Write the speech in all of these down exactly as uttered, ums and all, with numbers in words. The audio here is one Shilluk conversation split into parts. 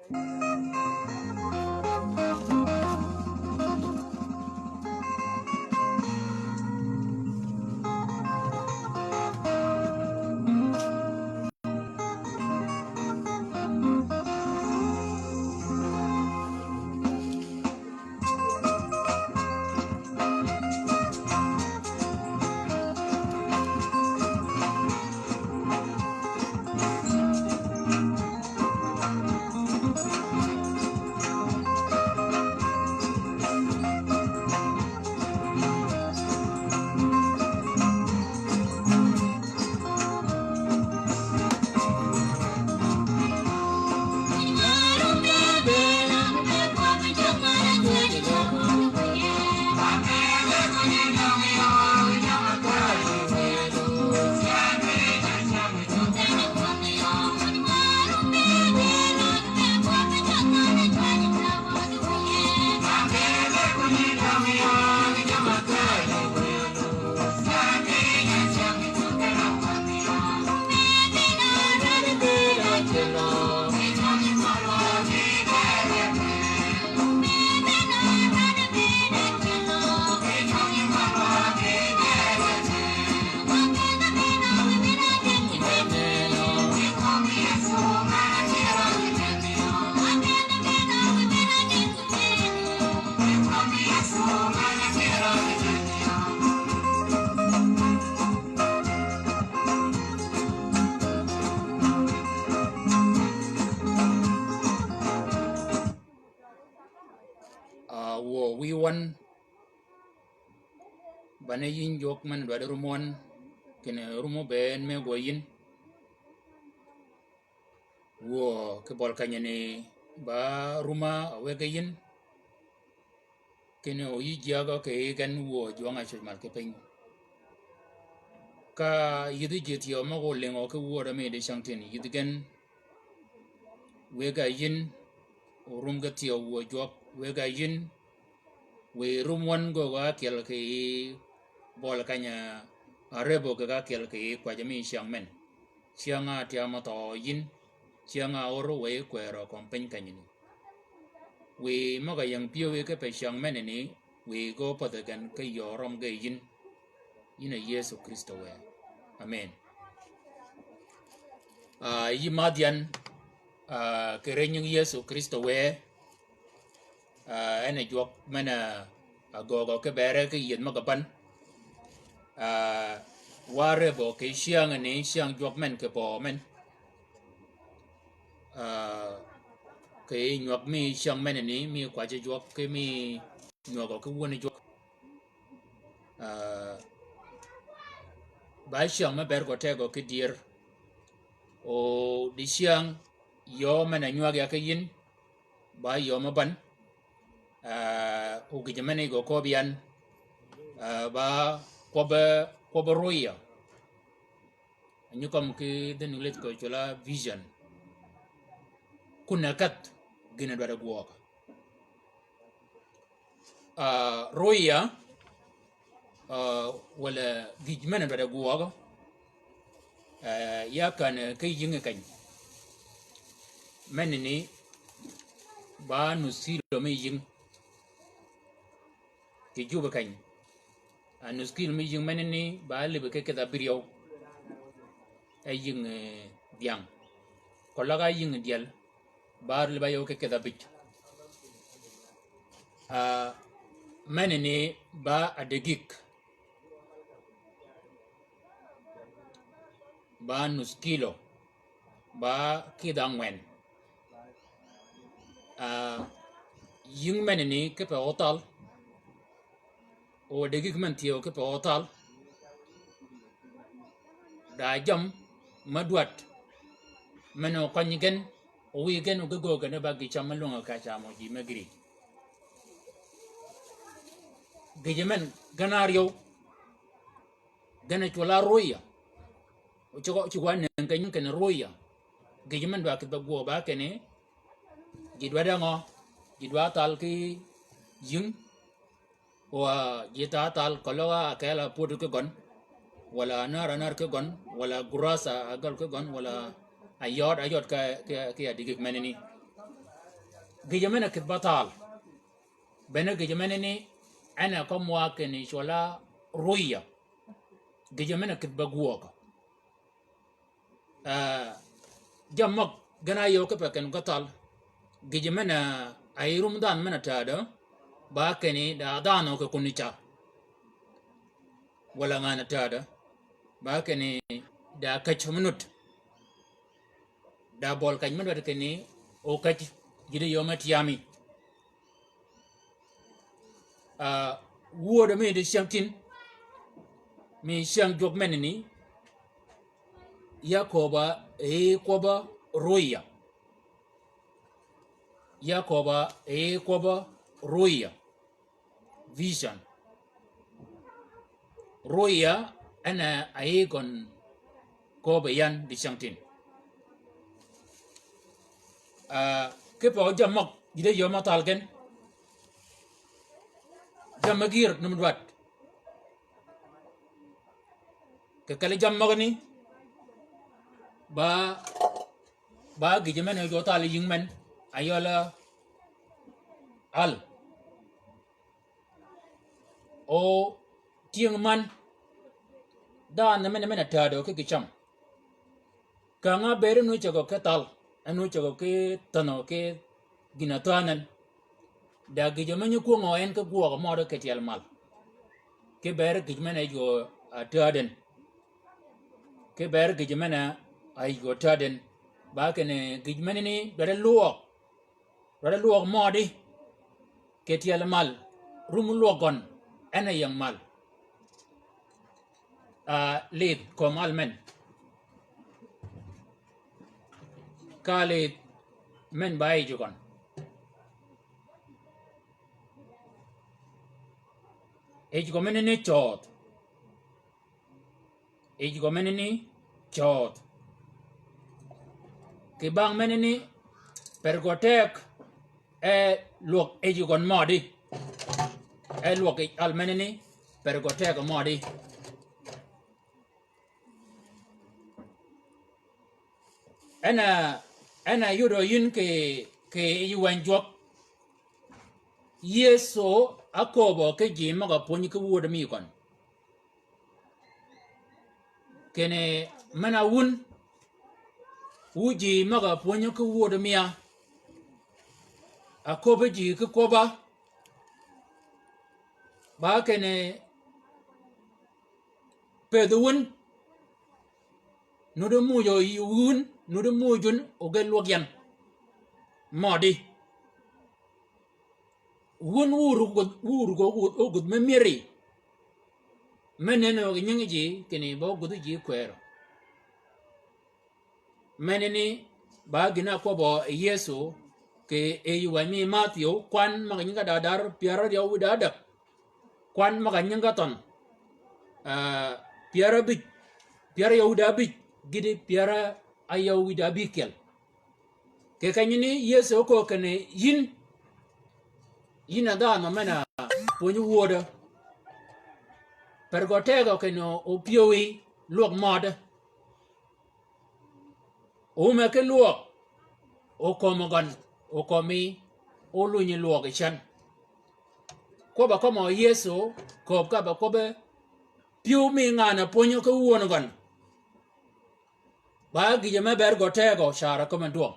Ah, wuö wïy wøn, bane yïn jwøk men dwaddi rum wøn, kinni rum óbëën me gwø yïn. Wuö ki bøli kenyani ba rumma a wëggi yïn. Kinni oyï jyägø kì yï gen wuö jwøng-a cwäj mal ki piny. Ka yïdhi ji thyew møg-a ólïngø ki wuödø mi dicängtïn, yïdhi gen wëggi yïn, orum ki thyew wuö jwøk wëggi yïn, wiy rum wøn göög ákyel kì yï bøli keny-a árëbø gïg ákyel kì yï kwäjji mi cyäng men. Cyäng-a tyaa mø thøø yïn, cyäng-a ör wëy kwërø kömi piny kenyani. Wiy møg-a ying pyëwí kipe cyäng menani, wiy gø pädhi gen ki yöö rømmi ge yïn. Yïn a Yëso Krïstø wë. Amen. Ah, yï madh yan, ah, kì ri nying Yëso Krïstø wë, ah, en a jwøk men-a, ah, göögø ki bere ki yieth møg-a bän. Ah, wa árëbø kì cyängani, cyäng jwøk men kì bøø men. Ah, kì nywäg mi cyäng menani, mi kwäjji jwøk ki mi nywägø ki wöni jwøk. Ah, ba cyäng me ber gø tegø ki dyër. O dicyäng yöö men-a nywäg ya ki yïn, ba yöö me bän. Ah, o gïjø men-a gø köbbi yan, ah, ba kwøbbi, kwøbbi ruyø. Nyi kømmi ki dhøn English kì cwøl-a vision. Kun-a kädh gïn-a dwaddi gwøøg. Ah, ruyø, ah, walà gïj men-a dwaddi gwøøg, ah, ya kän-a ki yïngi keny. Menani ba nus kilo mi yïng. Kì jubbi keny. Ah, nus kilo mi yïng menani ba álïbbi ki keth ábïryew. Á yïng, eh, dhyang. Keløg á yïng dyel, ba álïbbi áyew ki keth ábïj. Ah, menani ba adegik. Ba nus kilo. Ba kidh ángwen. Ah, yïng menani kipe óthal. O degik men thyew kipe óthal. Da jammì me dwadd men-a okønyi gen, owïy gen, ogï göög gen ba gï cam me lwøng-a kì a camø ji me gïri. Gïjø men gen áryew. Gen a cwøl-a ruyø. Ocugø, ocugø wa nëngi keny kinni ruyø. Gïjø men dwa kïdhi be gwøø ba kinni, ji dwaddi ngø? Ji dwa thal ki yïng. Wa ji ta thal keløg a ákeel-a pwöddi ki gøn. Walà anär anär ki gøn. Walà gurasa agöl ki gøn. Walà ayød ayød ki, ki, ki adegik menani. Gïjø men-a kïdhi ba thal. Bene gïjø menani, en a kømwa kinni cwøll-a ruyø. Gïjø men-a kïdhi ba gwøg. Ah, jammì møg gen-a áyöö kipe kinni ge thal. Gïjø men-a, a yï rum dhanhø men-a täädø, ba kinni da dhanhø kì kunni ca. Walà ngan-a täädø, ba kinni da käj mi nud. Da bøli käj mi dwaddi kinni, o käj, jiddi yöö me tyami. Ah, wuödø mi di cyängtïn, mi cyäng jwøk menani, ya kööbø, e, kwøbbø ruyø. Ya kööbø, e, kwøbbø ruyø. Vision. Ruyø, en a, a yï gøn kööbø yan di cyängtïn. Ah, kipe jammì møg, jiddi yöö me thal gen. Jammì gïr num dwaddi. Kì kelli jammì møgani, ba, ba gïjø men-a jwøk thal yïng men, a yøl-a al. O tyëng man, dhanhø men-a, men-a täädø ki gï cam. Kang-a bëëd en nucegø ki thal, en nucegø ki thänhø ki gïn-a thäänhø en. Da gïjø me nyi kwöngø en ki gwøg mødi kì tyel mal. Ki bëëd gïj men-a yij gø, ah, tääd en. Ki bëëd gïj men-a, a yij gø tääd en. Ba kinni gïj menani dwaddi lwøg. Dwaddi lwøg mødi. Kì tyel mal. Rum lwøg gøn. En a ying mal. Ah, lidh kömi al men. Ka lidh men ba yij gøn. Yij gø menani cøødh. Yij gø menani cøødh. Kì bang menani per gø teg e lwøg yij gøn mødi. E lwøg yij al menani per gø teg mødi. En a, en a yudø yïn kì, kì yij wänyi jwøk. Yëso ákööbø ki ji møg-a pwönyi ki wuöd mi gøn. Kinni men-a wun, wu ji møg-a pwönyi ki wuöd mi-a. Aköbbi ji ki kwøbba. Ba kinni pëdhi wun, nuti muuj yï wun, nuti muuj wun, o ge lwøg yan. Mødi. Wun wu rugø, wu rugø, wu rugø me myëri. Me nenni nyingi ji, kinni ba gudhi ji kwërø. Menani, ba gïn-a ákwøbbø yi Yëso, kì yij wänyi mi Mathio, kwan møg-a nyingi-a da dar pyär áryew wïdá ádäg. Kwan møg-a nyingi-a thønh, ah, pyär ábïj, pyär áryew wïdá ábïj, gïti pyär áryew wïdá ábïkyel. Kì kenyani Yëso óköög kinni yïn, yïn a dhanhø men-a pwönyi wuödø. Per gø tegø kinni opyëwí lwøg mødø. Oume ki lwøg, okömi gøn, okömi, olunyi lwøg yi cen. Kwøbb-a kømmi Yëso, kööb ka ba kwøbbi pyëw mi ngan-a pwönyi ki wuön gøn. Ba gïjø me ber gø tegø carø kømmi dwøng.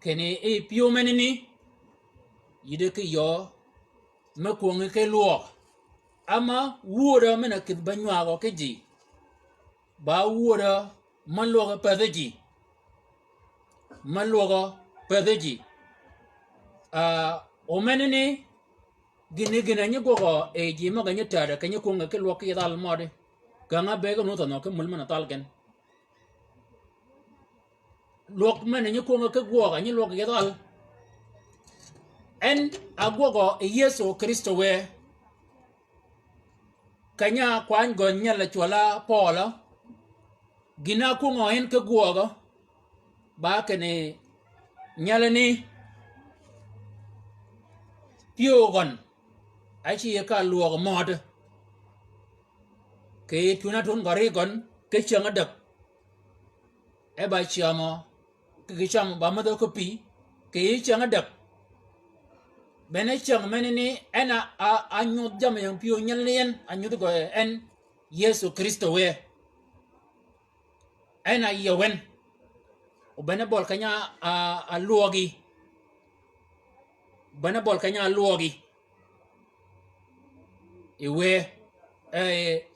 Kinni yi pyëw menani, yïddi ki yöö me kwöngi ki lwøg. Ama wuödø men-a kïdhi ba nywagø ki ji. Ba wuödø me lwøg pädhi ji. Me lwøg pädhi ji. Ah, omenani, gïn-a, gïn-a nyi gwøgø yi ji møg-a nyi täädø, kì nyi kwöngi ki lwøg ki yethi al mødi. Kang-a bëëg nu thønhø ki mul men-a thal gen. Lwøg men-a nyi kwöngi ki gwøg-a nyi lwøg yethi al. En a gwøgø yi Yëso Krïstø wë. Keny-a kwany gøn nyel cwøll-a Pøøl-a. Gïn-a ákwöngø en ki gwøg-a. Ba kinni nyelani pyëw gøn. Áci yi ka lwøg mødø. Kì yi tun-a tun gø ri gøn, ki cyäng ádäg. E ba cyämø, kì gï cam ba mädhø ki pï, kì yij cyäng ádäg. Bene cyäng menani en a, a, a nyudh jammì ying pyëw nyelni en, a nyudh gø en Yëso Krïstø wë. En a yiew en. O bene bøli keny-a, a, a lwøgi. Bene bøli keny-a lwøgi. I wë, e,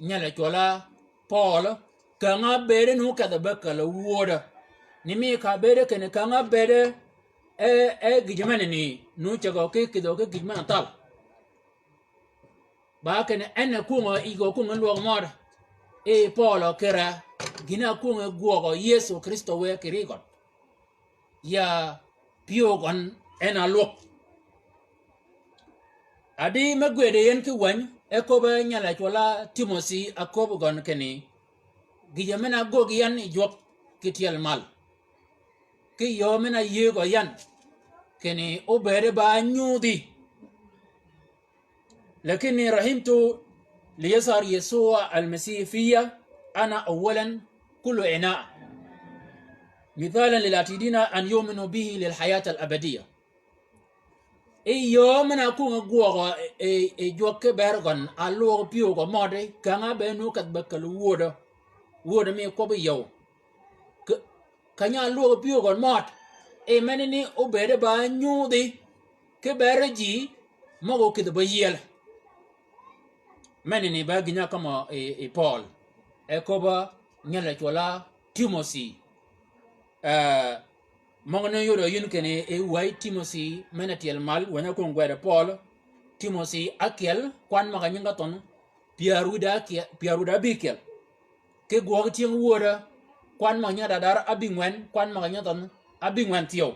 nyelli cwøll-a Pøøl, käng-a ábëëde nu kedh-a be käl-a wödø. Ni mi ka ábëëde kinni käng-a ábëëde, e, e, gïjø menani, nu cegø ki kïdhø ki gïj men-a thal. Ba kinni en a kwöng-a yij gø kwöng-a lwøg mød. I Pøøl kire, gïn-a kwöng-a gwøgø Yëso Krïstø wë kì ri gøn. Ya pyëw gøn en a lwøg. Adi me gwëde yen ki wäny, e köbbe nyelli cwøll-a Timothi a köbbi gøn kinni, gïjø men-a ágöggi yan yi jwøk ki tyel mal. Ki yöö men-a áyïëgø yan, kinni óbëëde ba nyudhi. لكني رحمت ليظهر يسوع المسيح في أنا أولا كل إناء، مثالا للعتيدين أن يؤمنوا به للحياة الأبدية. I yöö men-a ákwöng-a gwøgø, e, e, e jwøk ki ber gøn, a lwøg pyëw gø mødi, käng-a be nu kedh be käl wödø. Wödø mi kwøbbi yiew. K-, keny-a lwøg pyëw gøn mød, i menani óbëëde ba nyudhi, ki ber ji, møg-a ókïdhi ba yiel. Menani ba gïn-a ákømmø i, i Pøøl. E köbbe nyelli cwøll-a Timothi. E, møgani yodø yïn kinni i wäy Timothi men-a tyel mal, wäny-a ákwöng gwed Pøøl. Timothi ákyel, kwan møg-a nyinge thønh, pyär wïdá ákyel, pyär wïdá ábïkyel. Ki gwøg tyëng wödø, kwan møg-a nyinge dadar ábïngwen, kwan møg-a nyinge thønh ábïngwen thyew.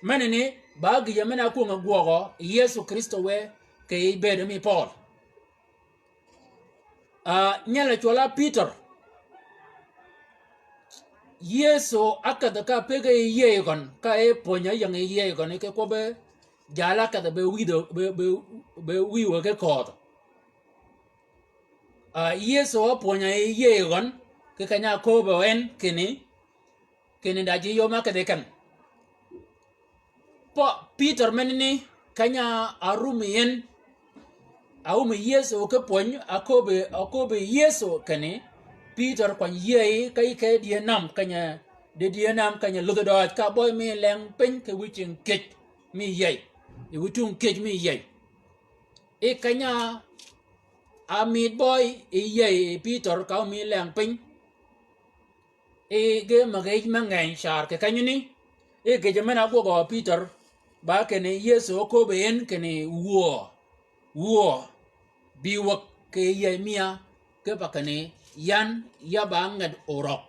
Menani, ba gïjø men-a ákwöng-a gwøgø, Yëso Krïstø wë, kì yij bëëdø mi Pøøl. A, nyelli cwøll-a Pïtør. Yëso ákedh ka ápëgge yi yïëy gøn, ka e pwönyi ying yi yïëy gøn, ki kwøbbe jal-a ákedh be wïdhø, be, be, be wïwø ki köödhø. A, Yëso ápwönyi yi yïëy gøn, ki keny-a ákööbø en kinni, kinni da ji yöö ma ákedhi kenn. Pø-, Pïtør menani keny-a árumi en, a áumi Yëso ki pwöny, a áköbbi, a áköbbi Yëso kinni, Pïtør kwany yïëy ka yï ke dye nam keny-a, di dye nam keny-a lodhi døøj ka bøy mi leng piny kì wïj tyëng kyëj mi yïëy, yi wïj tung kyëj mi yïëy. I keny-a ámïd bøy yi yïëy Pïtør ka áumi leng piny. I ge møg-a yij me ngeny car kì kenyani, i gïjø men-a ágwøgø Pïtør, ba kinni Yëso áköbbi en kinni wuö, wuö, bï wäg kì yïëy mia, kipe kinni yan ya ba nged orøg.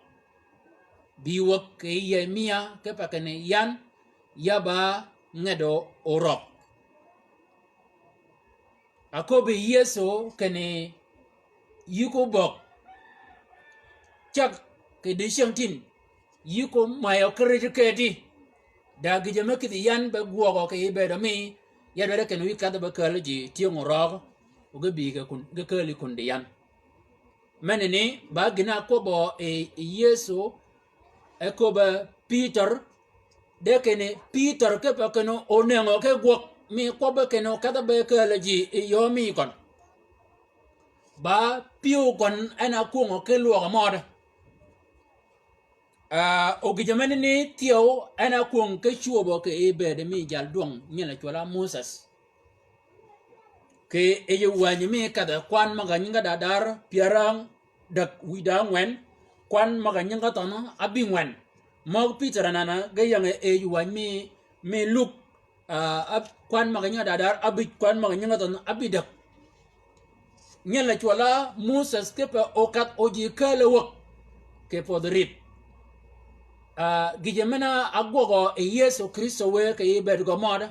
Bï wäg kì yïëy mia, kipe kinni yan ya ba nged orøg. Aköbbi Yëso kinni yï ko bøg. Cag kì diceng tin, yï ko mwayo ki rij keti. Da gïjø me kïdhi yan be gwøgø kì yï bëëdø mi, ya dwaddi kinni wïj kedh be kääl ji tyëng orøg, o ge bï ge kun, ge kääl yi kun di yan. Menani, ba gïn-a ákwøbbø yi, yi Yëso, e köbbe Pïtør, de kinni Pïtør kipe kinni onëngø ki gwøg, mi kwøbbe kinni okedh be kääl ji yi yöö mi gøn. Ba pyëw gøn en a kwöngø ki lwøg mød. A, ogïjø menani thyew en a kwöng ki cwöbø kì bëëd mi jal dwøng nyel cwøl-a Moses. Kì yij wänyi mi kedhe kwan møg-a nyinge dadar pyär adäg wïj da ángwen, kwan møg-a nyinge thønh ábïngwen. Møg Pïtør anan ge ying yij wänyi mi, mi Luk, a, ab-, kwan møg-a nyinge dadar ábïj, kwan møg-a nyinge thønh ábïdäg. Nyel cwøl-a Moses kipe okadh o ji kääl wäg kì pödhi rïp. A, gïjø men-a ágwøgø yi Yëso Krïstø wë kì bëëd gø mød.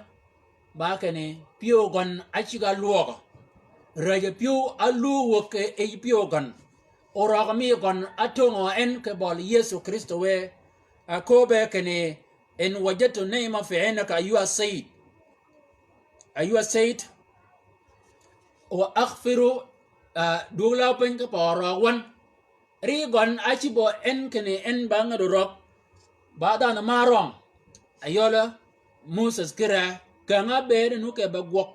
Ba kinni pyëw gøn ácigg-a lwøgø. Räjø pyëw álwög wäg kì yij pyëw gøn. Orøg mi gøn átöngo en kì bøli Yëso Krïstø wë. A, köbbe kinni, "In wajadtu ni'ma fi 'ainayka ayyuha sayyid, ayyuha sayyid, wa aghfiru," a, dwög law piny kipe orøg wøn. Ri gøn ácïb-a en kinni en ba nged orøg. Ba dhanhø ma røng. Ayøl-a Moses ki re, känga bëëd en wu ke be gwøg,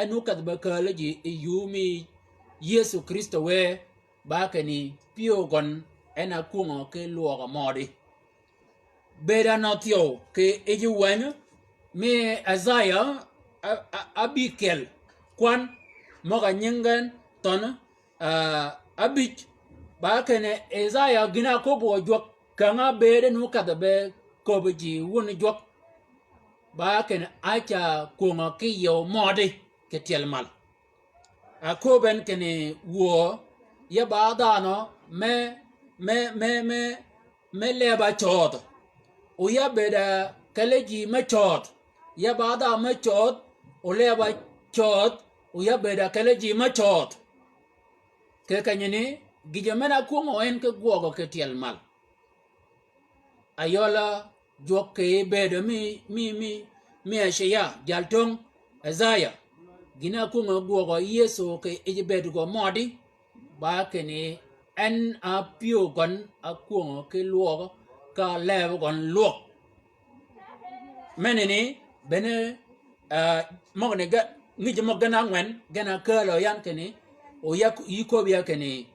en wu kedhi be kääl ji yi yuu mi Yëso Krïstø wë, ba kinni pyëw gøn en a kwöngø ki lwøgø mødi. Bëëd a nø thyew kì yij wäny mi Isaiah a, a, abïkyel, kwan møg-a nyingi gen thøn, a, abïj, ba kinni Isaiah gïn-a köbbi wø jwøk, känga bëëd en wu kedhi be köbbi ji wun jwøk, ba kinni a ca kwöngø ki yiew mødi kì tyel mal. A köbben kinni wuö, ya ba dhanhø me, me, me, me, me leba cöödh. O ya bëëd a kelli ji me cöödh. Ya ba dhanhø me cöödh, o leba cöödh, o ya bëëd a kelli ji me cöödh. Kì kenyini, gïjø men-a kwöngø en ki gwøgø kì tyel mal. Ayøla jwøk kì bëëdø mi, mi, mi, mi Isaiah, jaltöng Isaiah. Gïn-a kwöngø gwøgø Yëso kì yij bëëd gø mødi, ba kinni en a pyëw gøn a kwöngø ki lwøgø, ka leb gøn lwøg. Menani, bene, a, møgani ge, ngïj møg gen a ngwen, gen a kääl o yan kinni, o ya, yï köbbi ya kinni,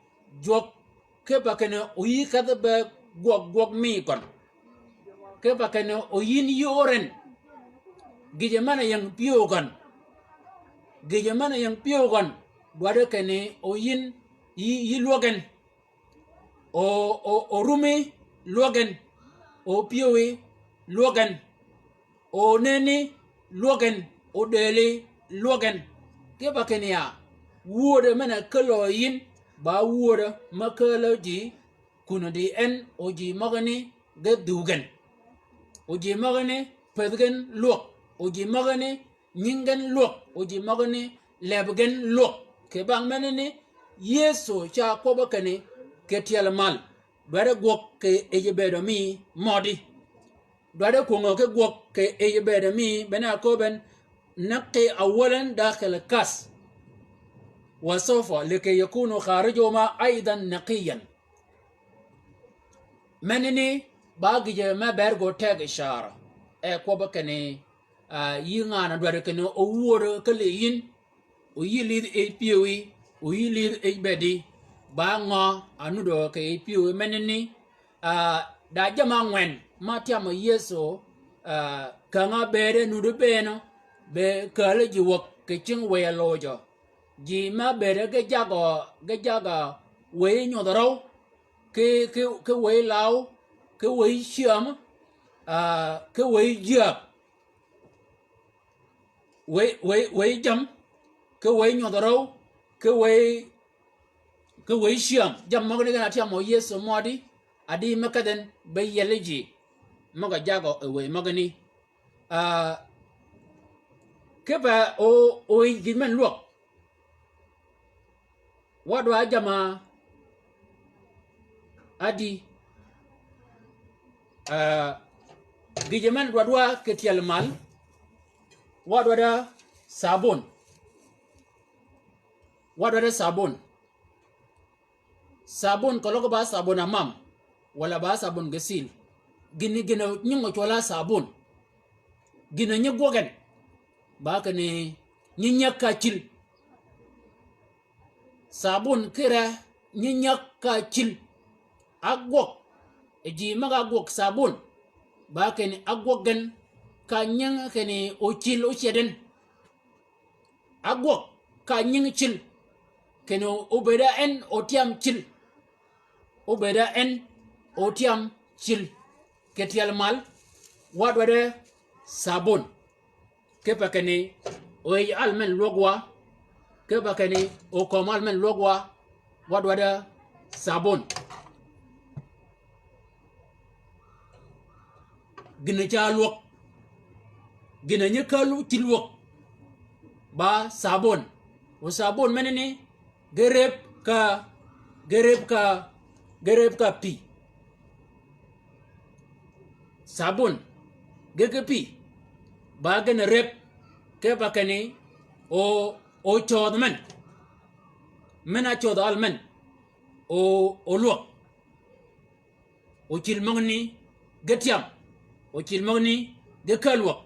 jwøk, kipe kinni o yï kedhi be gwøg gwøg mi gøn. Kipe kinni o yïn yï óren. Gïjø men-a ying pyëw gøn. Gïjø men-a ying pyëw gøn. Dwaddi kinni o yïn yï, yï lwøg gen. O, o, o rumi lwøg gen. O pyëwi lwøg gen. O nenni lwøg gen, o dëli lwøg gen. Kipe kinni ya, wuödø men-a käll-a yïn, ba wuödø me kääl-a ji, kun di en, o ji møgani ge dhuu gen. O ji møgani pëthi gen lwøg. O ji møgani nyingi gen lwøg. O ji møgani leb gen lwøg. Kì bang menani, Yëso ca kwøbbi kinni, kì tyel mal. Dwaddi gwøg kì yij bëëdø mi mødi. Dwaddi kwöngø ki gwøg kì yij bëëdø mi, bene a köbben, نقي أولا داخل الكأس، وسوف لكي يكون خارجهما أيضا نقيا. Menani, ba gïjø me ber gø teg carø. E kwøbbi kinni, a, yï ngan-a dwaddi kinni o wuödø källi yïn, o yï lidh yij pyëwi, o yï lidh yij bëëdi, ba ngø a nudø kì yij pyëwi menani, a, da jamm-a ngwen ma tyamø Yëso, a, känga bëëd en nuti bëënø, be kääl ji wäg kì cing wëy-a lojø. Ji me bëëd ge jagø, ge jagø wëy nywødh røw, ki, ki, ki wëy law, ki wëy cyäm, a, ki wëy jyääg. Wëy, wëy, wëy jamm, ki wëy nywødh røw, ki wëy, ki wëy cyäm. Jamm møgani gen a tyamø Yëso mødi, adi me kedh en be yieli ji. Møg-a jagø e wëy møgani. A, kipe o, o yij gïn men lwøg. Wa dwaddi jamm-a adi, a, gïjø men dwaddi wa kì tyel mal, wa dwaddi sabun. Wa dwaddi sabun. Sabun keløg ba sabun amam, walà ba sabun gesil. Gïn, gïn-a nying ocwøl-a sabun. Gïn-a nyi gwøg en. Ba kinni nyi nyäg ka cil. Sabun kire nyi nyäg ka cil. Ágwøg. E ji møg-a ágwøg sabun. Ba kinni ágwøg gen ka nying kinni ocil ocyed en. Ágwøg ka nying cil. Kinni obëëd a en otyam cil. Obëëd a en otyam cil. Kì tyel mal, wa dwaddi sabun. Kipe kinni, o yij al men lwøg wa. Kipe kinni, o kömi al men lwøg wa. Wa dwaddi sabun. Gïn-a ca lwøg. Gïn-a nyi kääl cil lwøg. Ba sabun. O sabun menani, ge rëb ka, ge rëb ka, ge rëb ka pï. Sabun, ge ki pï, ba gen rëb, kipe kinni, o, o cödh men. Men-a cödh al men. O, o lwøg. O cil møgani ge tyam. O cil møgani ge kälwøg.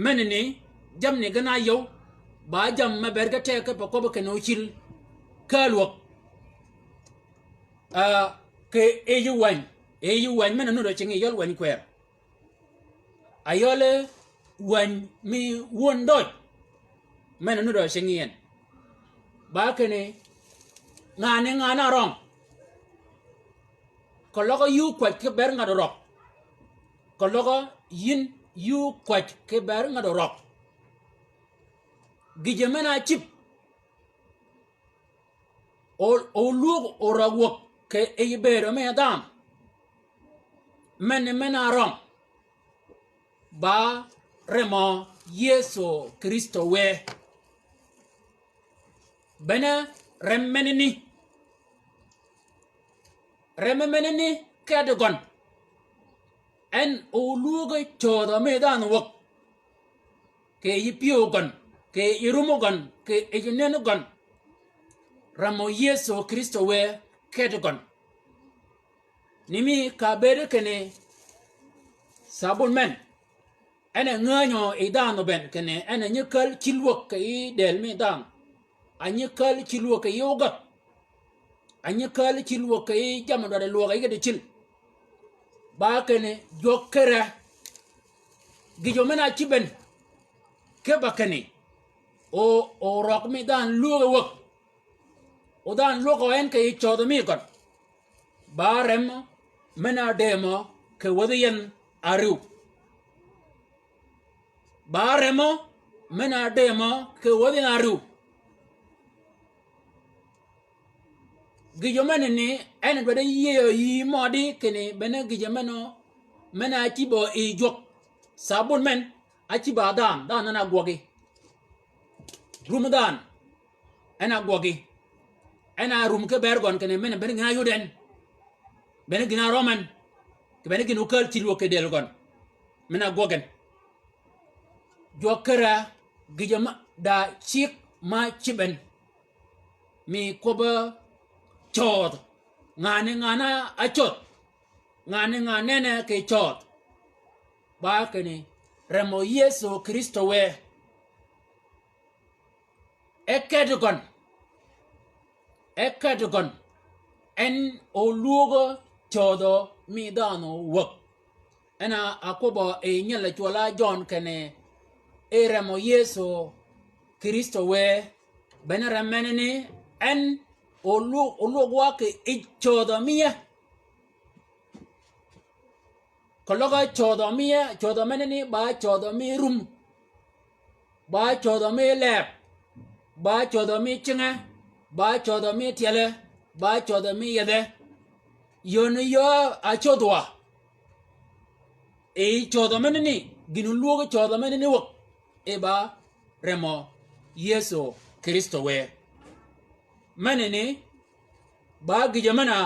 Menani, jamni gen-a yøw, ba jammì me ber ge teg kipe kwøbbi kinni ócil kääl wäg. Ah, kì yij wäny, yij wäny men-a nudd-a cingi yøl wäny kwër. A yøli wäny mi wun døj, men-a nudd-a cingi en. Ba kinni, ngan-a ngan-a røng. Keløg yï ókwäj ki ber ngat røg. Keløg yïn yï ókwäj ki ber ngat røg. Gïjø men-a cïb. O, olwög orøg wäg kì yij bëëdø mi dhanhø. Men, men-a røng. Ba remø Yëso Krïstø wë. Bene rem menani. Rem menani kedi gøn. En olwögø cödhø mi dhanhø wäg. Kì yij pyëw gøn, kì yij rumø gøn, kì yij nenni gøn. Remø Yëso Krïstø wë kedi gøn. Ni mi ka bëëdi kinni sabun men. En a ngänyø yi dhanhø bënn kinni en a nyi käl cïl wäg kì yij dël mi dhanhø. A nyi käl cïl wäg kì yij ógädh. A nyi käl cïl wäg kì yij jammì dwaddi lwøg yi gïti cïl. Ba kinni jwøk kere. Gïjø men-a cïb en. Kipe kinni. O, orøg mi dhanhø lwöge wäg. O dhanhø lwøgø en kì yij cödhø mi gøn. Ba rem men-a dëmø kì wädhi yien árïw. Ba remø men-a dëmø kì wädhi yien árïw. Gïjø menani en dwaddi yïëyø yï mødi kinni bene gïjø men-a, men-a cïbø yi jwøk. Sabun men a cïbø dhanhø, dhanhø en a gwøgi. Rum dhanhø en a gwøgi. En a rum ki ber gøn kinni men bene gïn-a yod en. Bene gïn-a røm en. Kì bene gïn ókäl cïl wäg kì dël gøn. Men-a gwøg en. Jwøk kere gïjø ma da cïg ma cïb en. Mi kwøbbi cödh. Ngan-a ngan-a cödh. Ngan-a ngan-a nene kì cödh. Ba kinni remø Yëso Krïstø wë. E kedi gøn. E kedi gøn. En olwögø cödhø mi dhanhø wäg. En a kwøbbø yi nyelli cwøll-a Jøn kinni, yi remø Yëso Krïstø wë, bene rem menani, en olwøg, olwøg wa kì yij cödhø mi ye. Keløg cödhø mi ye, cödhø menani ba cödhø mi rum. Ba cödhø mi leb. Ba cödhø mi cinge. Ba cödhø mi tyele. Ba cödhø mi yedhe. Yøn yø a cödh wa. Yi cödhø menani, gïn olwög cödhø menani wäg. Yi ba remø Yëso Krïstø wë. Menani, ba gïjø men-a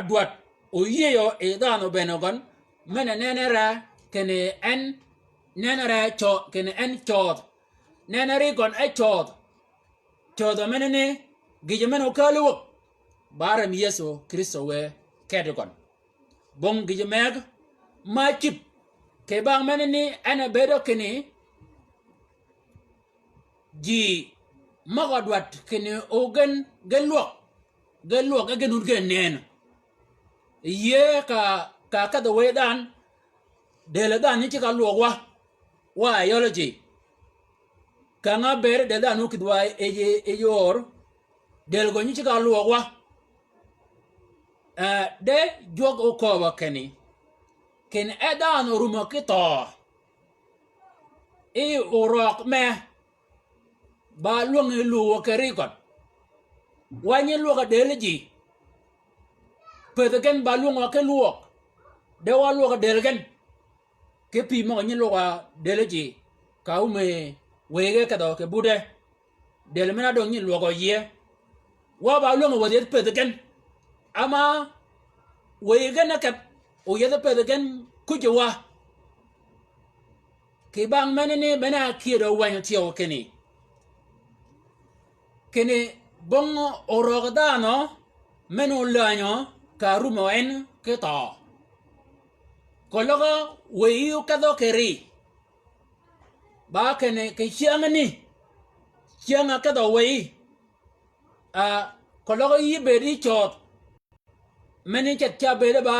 dwaddi oyïëyø yi dhanhø bënn gøn, men-a nenere kinni en, nenere cö-, kinni en cödh. Nenere gøn e cödh. Cödhø menani, gïjø men-a ókääl wäg. Ba rem Yëso Krïstø wë kedi gøn. Bong gïjø mëgg ma cïb. Kì bang menani en a bëëdø kinni ji møg-a dwaddi kinni o gen, gen lwøg. Gen lwøg e gen wun gen nënn. Yïëy ka, ka kedhi wëy dhanhø, dël dhanhø nyi ceg-a lwøg wa. Wa yøl ji. Kang-a bëëd dël dhanhø ókïdhi wa yi, yi, yi yor. Dël gø nyi ceg-a lwøg wa. Eh, de jwøk okööbø kinni. Kinni e dhanhø orumø ki thøø. Yi orøg me. Ba lwøngi luwø kì ri gøn. Wa nyi lwøg-a dël ji. Pëthi gen ba lwøng wa ki lwøg. De wa lwøg-a dël gen. Ki pï møg-a nyi lwøg-a dël ji. Ka wumi wëyige kedhø kì budde. Dël men-a døng nyi lwøgø yie. Wa ba lwøng-a wädhi pëthi gen. Ama wëyige gen kedh. Oyedhi pëthi gen kuj wa. Kì bang menani bene a kyëdø wänyi thyew kinni. Kinni bong orøg dhanhø, men-a oläänyø ka rumø en ki thøø. Keløg wëyi okedhø kì ri. Pa kinni kì cyängani, cyäng-a kedh-a wëyi, a, keløg yï bëëd yï cöödh. Meni ceth ca bëëde ba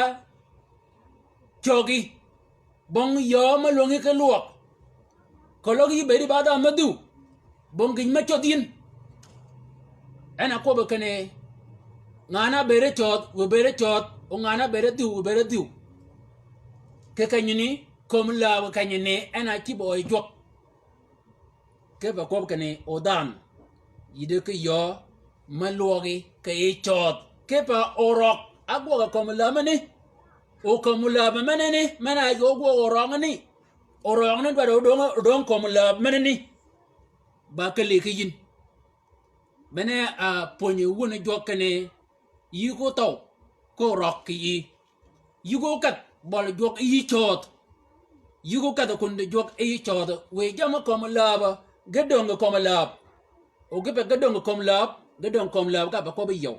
cöggi, bong yöö me lwöngi ki lwøg. Keløg yï bëëdi ba dhanhø me dhïw, bong gïn me cödh yïn. En a kwøbbi kinni, ngan-a bëëde cöödh, wiy bëëde cöödh, o ngan-a bëëde dhïw, wiy bëëde dhïw. Kì kenyani, kömi lääbø kenyani, en a cïb-a øyi jwøk. Kipe kwøb kinni odhanhø, yïddi ki yöö me lwøgi kì yij cöödh. Kipe orøg, ágwøg-a kömi lääbø menani. O kömi lääbø menani, men-a yij ógwøg orøgani. Orøgani dwaddi odöng, odöng kömi lääbø menani. Ba kelli ki yïn. Bene a pwönyi wun jwøk kinni, yï ko thøw, ko røg kì yï. Yï ko kedh bøli jwøk yï cöödh. Yï ko kedh kun di jwøk yï cöödh. Wiy jammì kömi lääbø, ge döng kömi lääb. O ge pe ge döng kömi lääb, ge döng kömi lääb ka pe kwøbbi yöw.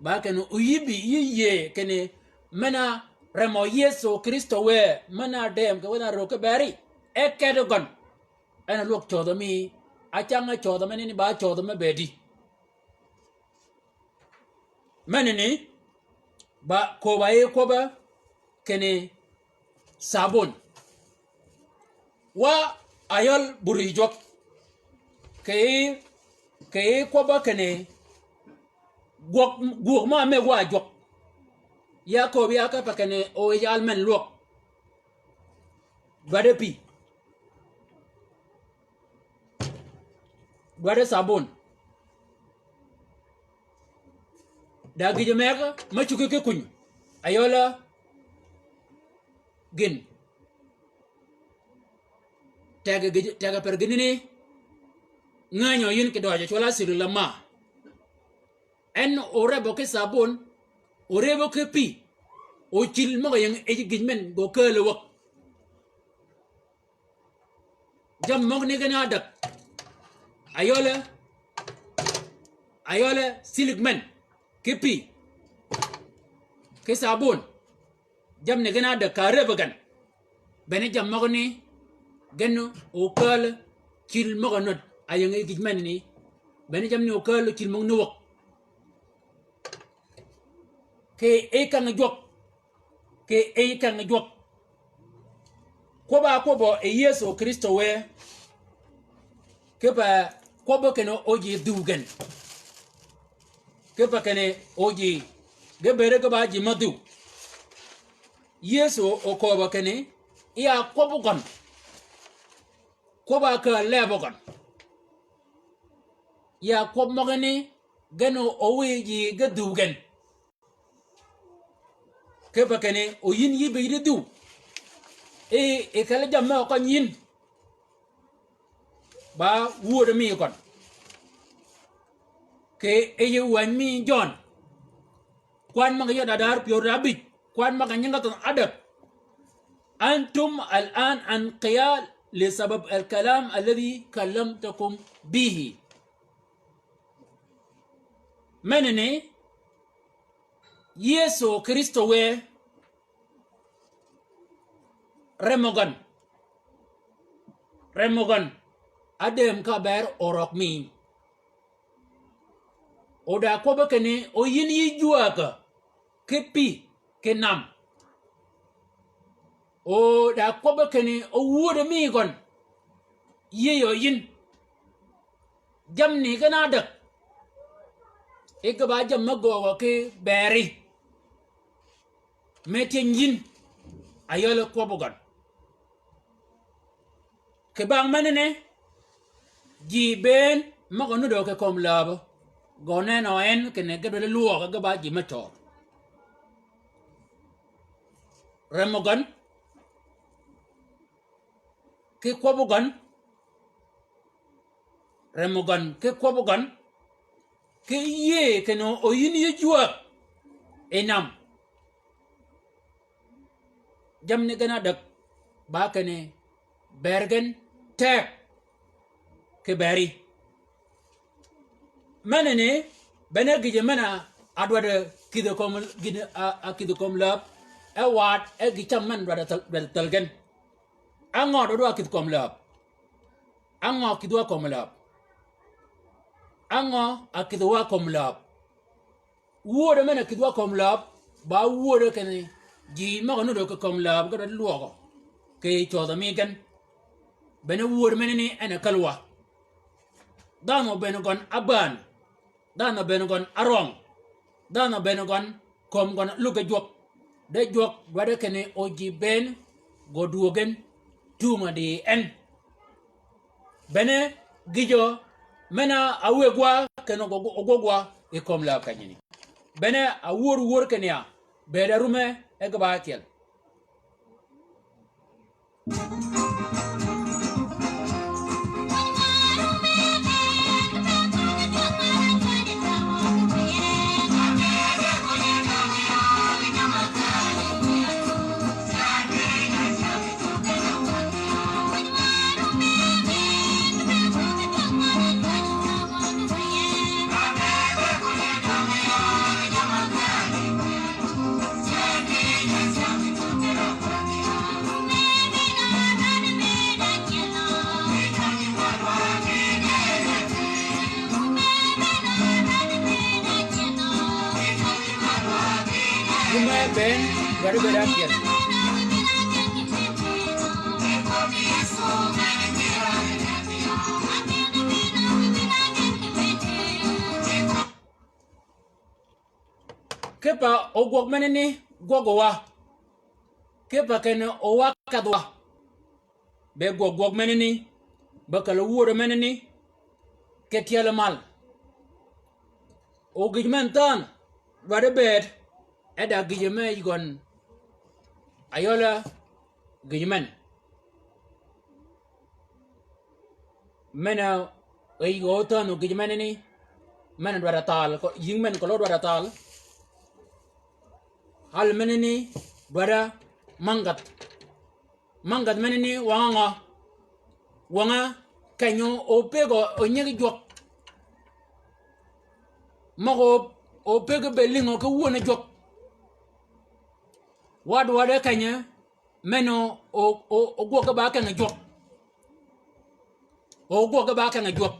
Ba kinni o yï bï yï yïëy kinni men-a remø Yëso Krïstø wë, men-a dëëm kì wedh-a röög ki beri. E kedø gøn. En a lwøg cöödhø mi, ácang-a cöödhø menani ba cöödhø me bëëdi. Menani, ba köbb-a yi kwøbbe kinni sabon. Wa ayøl buri jwøk. Kì, kì kwøbbe kinni gwøg, gwøg ma meg wa jwøk. Ya köbbi ya kipe kinni o yij al men lwøg. Dwaddi pï. Dwaddi sabon. Da gïjø meg me cuggi ki kuny. Ayøla gïn. Tegø gïj, tegø per gïnani. Ngänyø yïn kì døøj cwøl-a cïl lamma. En orebø ki sabon, orebø ki pï, o cïl møg-a ying yij gïj men gø kääl wäg. Jammì møgani gen ádäg. Ayøle, ayøle cïlig men, ki pï, ki sabon. Jammì ni gen ádäg ka áräbbi gen. Bene jammì møgani gen okääl cïl møg-a nöd a ying yij gïj menani. Bene jammì ni okääl cïl møgani wäg. Kì yij keng jwøk. Kì yij keng jwøk. Kwøbb-a ákwøbbø yi Yëso Krïstø wë. Kipe kwøbbi kinni o ji dhïw gen. Kipe kinni o ji, ge bëëde ge ba ji me dhïw. Yëso okööbø kinni, ya kwøbbi gøn. Kwøbb-a ákääl leebø gøn. Ya kwøb møgani gen o wiy ji ge dhïw gen. Kipe kinni o yïn yï bï yï di dhïw. I, i kelli jammì me køny yïn. Ba wööd mi gøn. Kì yij wänyi mi Jøn. Kwan møg-a yø da dar pyör da bïj. Kwan møg-a nyingi thønh ádäg. أنتم الآن أنقياء لسبب الكلام الذي كلمتكم به. Menani, Yëso Krïstø wë, remø gøn, remø gøn, ádëm ka ber orøg mi. O da kwøbbi kinni, o yïn yï jwäägø, ki pï, ki nam. O da kwøbbi kinni, o wööd mi gøn, yïëy yïn. Jammì ni gen ádäg. I ge ba jammì me göögø ki beri. Me tyëny yïn. Ayøl kwøbbi gøn. Kì bang menani, ji bënn møg-a nudø kì kömi lääbø. Gø nenø en kinni ge dwäll lwøøg ge ba ji me cøødh. Remø gøn. Ki kwøbbi gøn. Remø gøn, ki kwøbbi gøn. Ki yïëy kinni o yïn yï jwääg. I nam. Jammì ni gen ádäg. Ba kinni ber gen teg. Kì beri. Menani, bene gïjø men-a dwaddi kïdhi kömi, gïn-a, a kïdhi kömi lääb. E waad, e gï cam men dwaddi thäl, dwaddi thäl gen. Á ngø dwaddi wa kïdhi kömi lääb. Á ngø kïdhwa kömi läb? Á ngø akïdhwa kömi läb? Wödø men-a kïdhwa kömi läb, ba wödø kinni ji møg-a nuddø kì kömi läb ge dwaddi lwøgø kì cödhø mi gen. Bene wödø menani en a kälwa. Dhanhø obënn gøn ábänn. Dhanhø obënn gøn árøng. Dhanhø obënn gøn kömi gøn luggi jwøk. De jwøk dwaddi kinni o ji bënn gø dwöög gen tum-a di en. Bene gïjø men-a áwëggwa kinni ogwøg-, ogwøggwa yi kömi läb kenyani. Bene awör wör kinni ya bëëd-a rume e ge ba ákyel. Rume bënn dwaddi bëëd ákyel. Kipe ogwøg menani gwøgø wa. Kipe kinni o wa kedh wa. Be gwøg gwøg menani, be käl wödø menani, kì tyel mal. O gïj men thänhø dwaddi bëëd, e da gïjø me yï gøn ayøl-a gïj men. Men-a yï gø óthänhø gïj menani, men-a dwaddi thal, yïng men keløg dwaddi thal. Hal menani dwaddi mangädh. Mangädh menani wøng-a ngø? Wøng-a keny-a opëggø o nyigi jwøk. Møg-a o, opëggi be lïngø ki wönni jwøk. Wa dwaddi keny-a men-a o, o, ogwøg ge ba keng-a jwøk. Ogwøg ge ba keng-a jwøk.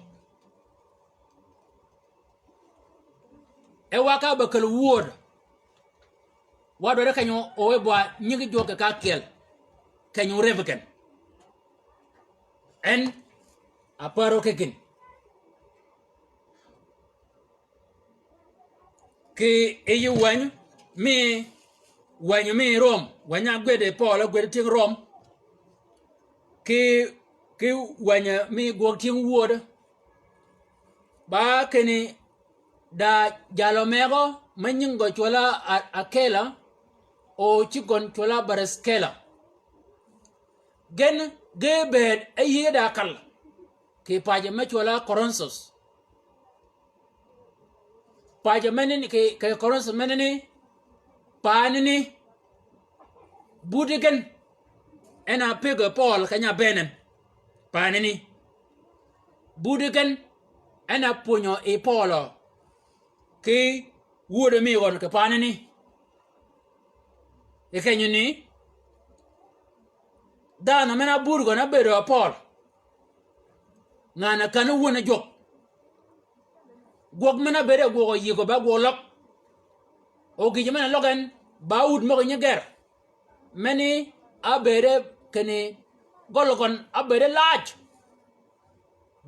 E wa ka be käl wödø. Wa dwaddi keny-a o e bwa nyigi jwøk kì ka ákyel. Keny-a oreb gen. En aparo ki gïn. Kì yij wänyi mi, wänyi mi Rom, wänyi ágwed Pøøl, ágwed tyëng Rom. Kì, kì wänyi mi gwøg tyëng wödø. Ba kinni da jalø megø me nyingi gø cwøl-a A-, Akela, o cïg gøn cwøl-a Baraskela. Gen ge bëëd e yïge da kal kì paje me cwøl-a Korinthus. Paje menani kì, kì Korinthus menani, paanani, buti gen en a pëggø Pøøl keny-a ábënn en. Paanani, buti gen en a pwönyø yi Pøøl kì wödø mi gøn kì paanani. Yi kenyani, dhanhø men-a ábur gøn ábëëdø Pøøl. Ngan-a kän wönni jwøk. Gwøg men-a ábëëd e gwøg yïgø ba gwøg løg. O gïjø men-a løg en ba wud møg-a nyi gër. Meni ábëëde kinni gøl gøn ábëëde laj.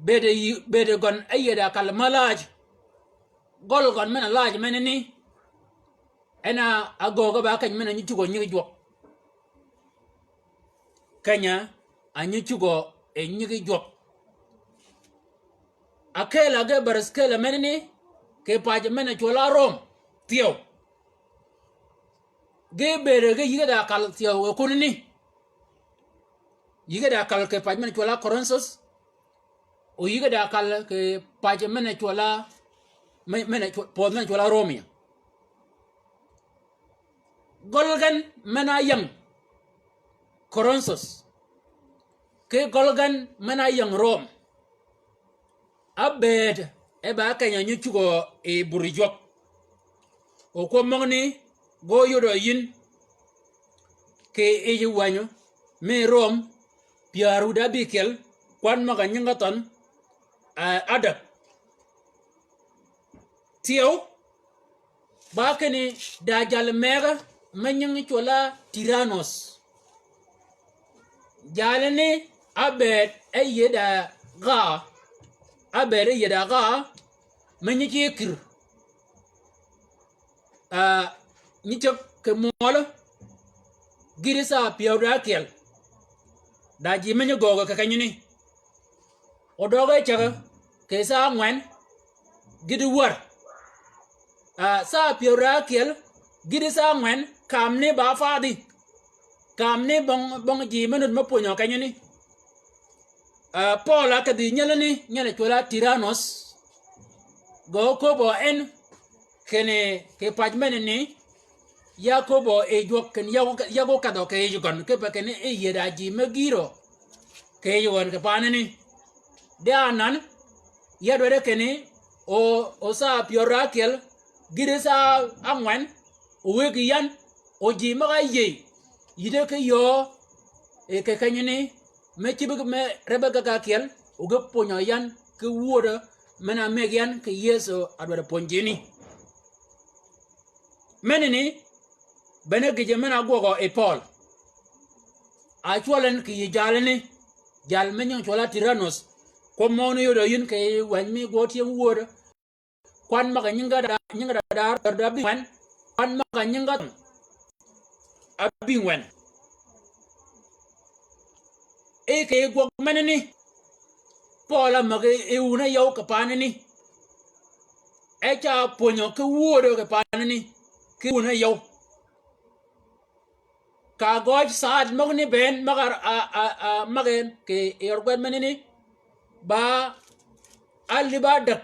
Bëëde yï, bëëde gøn áyïëd a kal ma laj. Gøl gøn men-a laj menani. En a ágööge ba keny men-a nyi cugø nyigi jwøk. Keny-a ányi cugø yi nyigi jwøk. Akela ge Baraskela menani, kì paje men-a cwøl-a Rom, thyew. Ge bëëde ge yïge da kal thyew ge kunani. Yïge da kal kì paje men-a cwøl-a Korinthus. O yïge da kal kì paje men-a cwøl-a, me-, men-a cwøl-, pödh men-a cwøl-a Romia. Gøl gen men-a ying Korinthus, ki gøl gen men-a ying Rom. Ábëëd e ba keny-a nyi cugø yi buri jwøk. O kwøb møgani ge óyodø yïn kì yij wänyi mi Rom pyär wïd ábïkyel, Kwan møg-a nyingi thøn, eh, ádäg. Thyew, ba kinni da jal megø me nyingi cwøl-a Tiranos. Jalani ábëëd e yïddi ghaa, ábëëd e yïddi ghaa, me nyi cigg kïr. Ah, nyi ceg kì mwøl, gïti saa pyär da ákyel. Da ji me nyi göögø kì kenyani. O døge ceg kì saa ángwen, gïti wär. Ah, saa pyär da ákyel, gïti saa ángwen, kamani ba fadhi. Kamani bong, bong ji me nud me pwönyø kenyani. Ah, Pøøl a kedhi nyelani, nyel cwøl-a Tiranos. Gø köbbø en, kinni kì pac menani, ya köbbø yi jwøk kinni ya, ya gø kedhø kì yij gøn, kipe kinni e yïddi ji me gïrø kì yij gøn kì panani. De anan, ya dwaddi kinni, o, o saa pyär da ákyel, gïti saa ángwen, o wëggi yan, o ji møg-a áyïëy, yïddi ki yöö, e kì kenyani, me cïb me rebbi gag ákyel, o ge pwönyø yan ki wödø, men-a mëggi yan kì Yëso a dwaddi pwönyi ni. Menani, bene gïjø men-a ágwøgø yi Pøøl. A cwøl en kì yï jalani, jal me nyingi cwøl-a Tiranos, kwøb mø ni yodø yïn kì yij wäny mi gwøg tyëng wödø, kwan møg-a nyingi da, nyingi da dar, dar da ábïngwen. Kwan møg-a nyingi ábïngwen. E kì gwøg menani, Pøøl a mägi yi wun-a yøw kì panani. E ca pwönyø ki wödø kì panani, ki wun-a yøw. Ka gøj saad møgani bënn, møg-a, a, a, a, møg-a kì yij gwed menani. Ba álïb ádäg,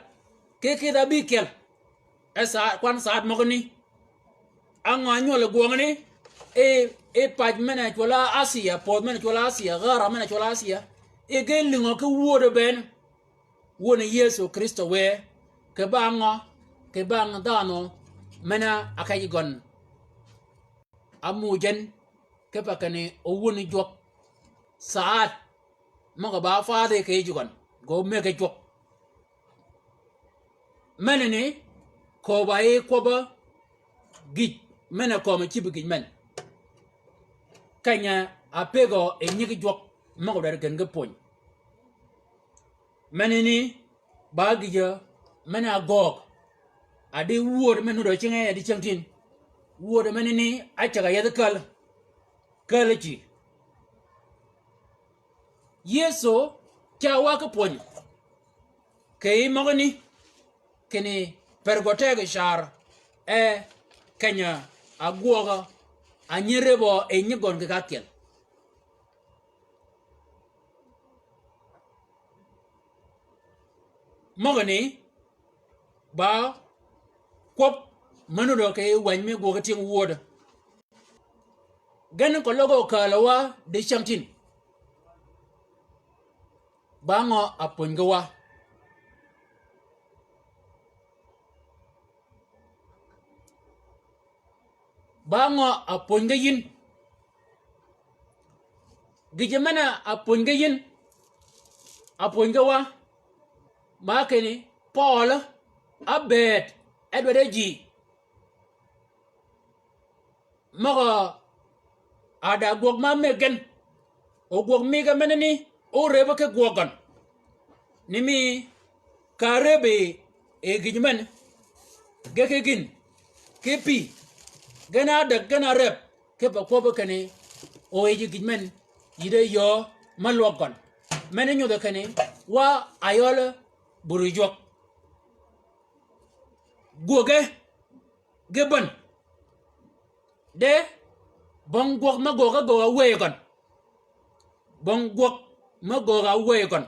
ki kïdhi ábïkyel. E saad, kwan saad møgani. Á ngø ánywøl gwøngani, e, e pac men-a cwøl-a Asia, pödh men-a cwøl-a Asia, gäära men-a cwøl-a Asia. E ge lïngø ki wödø bënn. Wön Yëso Krïstø wë, kì ba ngø, kì ba ngø dhanhø, men-a ákej gøn. Ámuuj en, kipe kinni o wun jwøk, saad, møg-a ba fadhi kì yij gøn, gø mëggi jwøk. Menani, köbb-a yi kwøbbi gïj, men-a kömi cïb gïj men. Keny-a ápëggø yi nyigi jwøk, møg-a dwaddi gen ge pwöny. Menani, ba gïjø men-a ágöög. A di wööd men nuddø cinge a di cyängtïn. Wööd menani, ácäg-a yethi käl. Käl ji. Yëso ca wa ki pwöny. Kì yij møgani, kinni per gø tegø car, e keny-a ágwøgø, a nyi rebø yi nyi gøn kì ka ákyel. Møgani, ba kwøb me nuddø kì yij wäny mi gwøg tyëng wöödø. Gen keløg okääl wa di cyängtïn. Ba ngø a pwöny ge wa? Ba ngø a pwöny ge yïn? Gïjø men-a a pwöny ge yïn, a pwöny ge wa, ma kinni Pøøl ábëëd e dwaddi ji. Møg-a da gwøg ma mëggi gen. O gwøg mi ge menani, o rebbi ki gwøg gøn. Ni mi ka rebbi yi gïj men, ge ki gïn, ki pï, gen a däg, gen a reb, kipe kwøbbi kinni, o yij gïj men, yïddi yöö me lwøg gøn. Men nyudhi kinni, wa ayøli buri jwøk. Gwøge, ge bän. De, bong gwøg me göög ágöög a wëy gøn. Bong gwøg me göög a wëy gøn.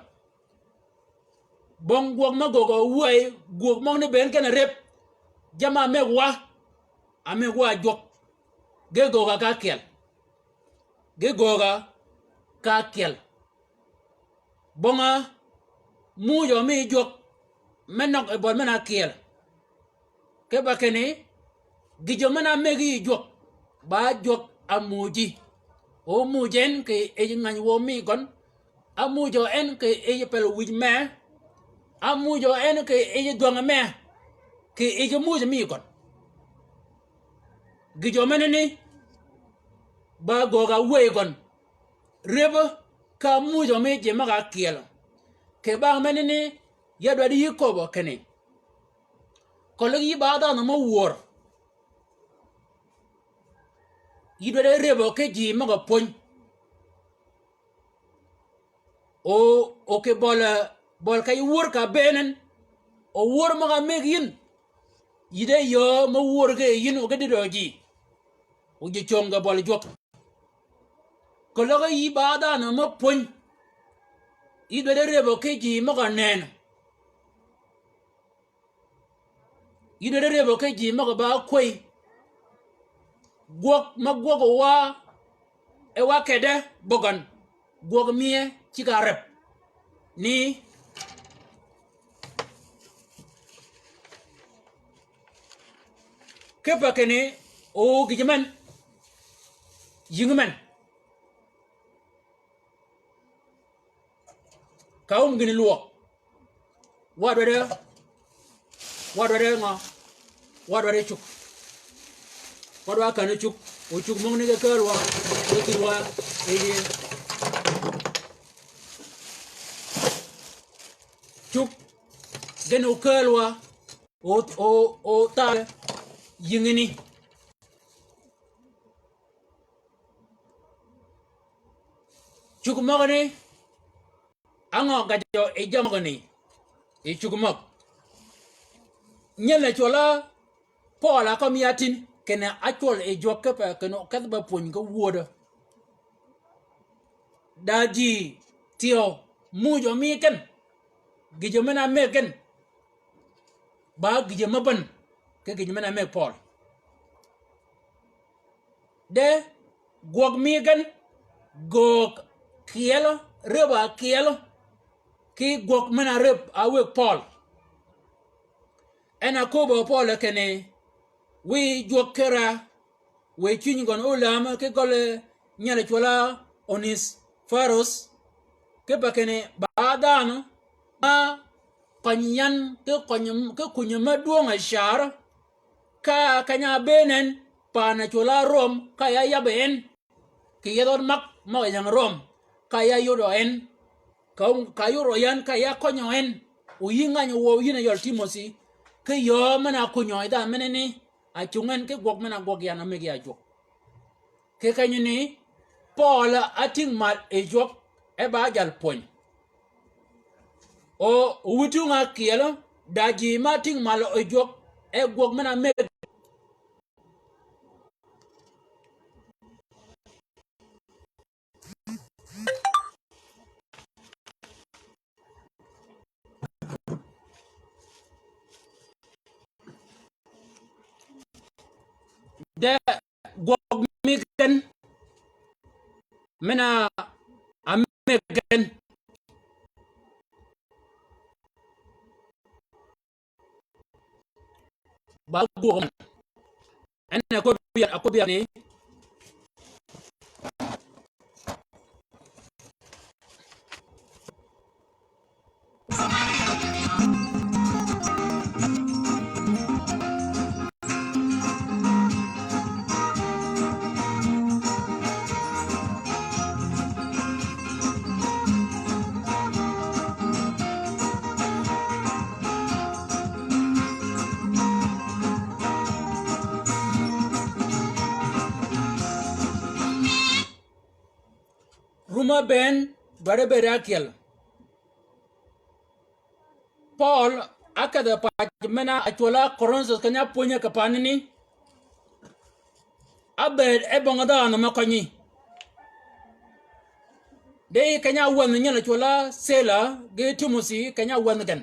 Bong gwøg me göög a wëy, gwøg møgani bënn gen a reb. Jamm-a ámëgg wa, ámëgg wa jwøk. Ge göög a ka ákyel. Ge göög a ka ákyel. Bong-a muuj mi jwøk, me nøg e bøl men-a kyel. Kipe kinni, gïjø men-a mëggi yi jwøk, ba jwøk a muuji. O muuj en kì yij ngäny wø mi gøn, Ámuujø en kì yij pel wïj mee. Ámuujø en kì yij dhwøng mee. Kì yij muuj mi gøn. Gïjø menani ba göög-a wëy gøn. Rëbø ka muuj mi ji møg-a kyelø. Kì bang menani ya dwaddi yï köbbø kinni, keløg yï ba dhanhø mø wör, yï dwaddi rëbø ki ji møg-a pwöny. O, o kì bøl, bøl ka yï wör ka bëën en. O wör møg-a mëggi yïn. Yï de yöö mø wör ge yïn o ge dïdø ji. O ji cöng ge bøl jwøk. Keløg yï ba dhanhø mø pwöny. Yï dwaddi rëbø ki ji møg-a nëënø. Yïn ri rëbø ki ji møg-a ba kwëy. Gwøg ma gwøg wa, e wa kedde bøgøn. Gwøg miye cigg-a rep. Ni. Kipe kinni, o gïj men. Yïngi men. Ka wum gïn lwøg. Wa dwaddi, wa dwaddi ngø? Wa dwaddi cug. Wa dwaddi kani cug. O cug møgani ge kääl wa. Ge kïr wa. Egi. Cug. Gen o kääl wa. O, o, o thaal yïngini. Cug møgani, á ngø gajjø yi jammì møgani, yi cug møg. Nyel-a cwøl á Pøøl a kømmi ya tïn, kinni á cwøl yi jwøk kipe, kinni kedhi ba pwöny ki wödø. Da ji thyew, muuj mi gen, gïjø men-a mëggi gen, ba gïjø me bän, ki gïjø men-a mëggi Pøøl. De gwøg mi gen, göög kyelø, rëb-a kyelø, ki gwøg men-a rëb a wëggi Pøøl. En a köbb-a Pøøl kinni, wiy jwøk kera, wiy cwiny gøn óläm ki gøl nyal cwøl á Onesiphorus, kipe kinni ba dhanhø, ma køny yan, ki køny, ki kunyi me dwøng-a car, ka keny-a bëën en, pan-a cwøl á Röm, ka ya yabbø en. Kì yethi ön mag, mag ying Röm, ka ya yodø en. Ka, ka yodø yan, ka ya kønyø en. O yï ngany wøw yïn a yøl Timothi. Ki yöö men-a kunyø yi dhanhø menani, a cung en ki gwøg men-a gwøg yan a mëggi ya jwøk. Kì kenyani, Pøøl a tïng mal yi jwøk, e ba jal pwöny. O, o wïtung-a kyelø, da ji ma tïng mal yi jwøk, e gwøg men-a mëggi. De gwøg mi gen, men-a mëggi gen. Ba gwøg men. En a kwøb ya, a kwøb ya ni. Rum-a bënn dwaddi bëëd ákyel. Pøøl ákedh-a pac men-a cwøl á Korinthus keny-a ápwönyi kì panani. Ábëëd e bong dhanhø me kønyi. Di keny-a áwänhi nyel cwøl á Sila ge Timothi keny-a áwänhi gen.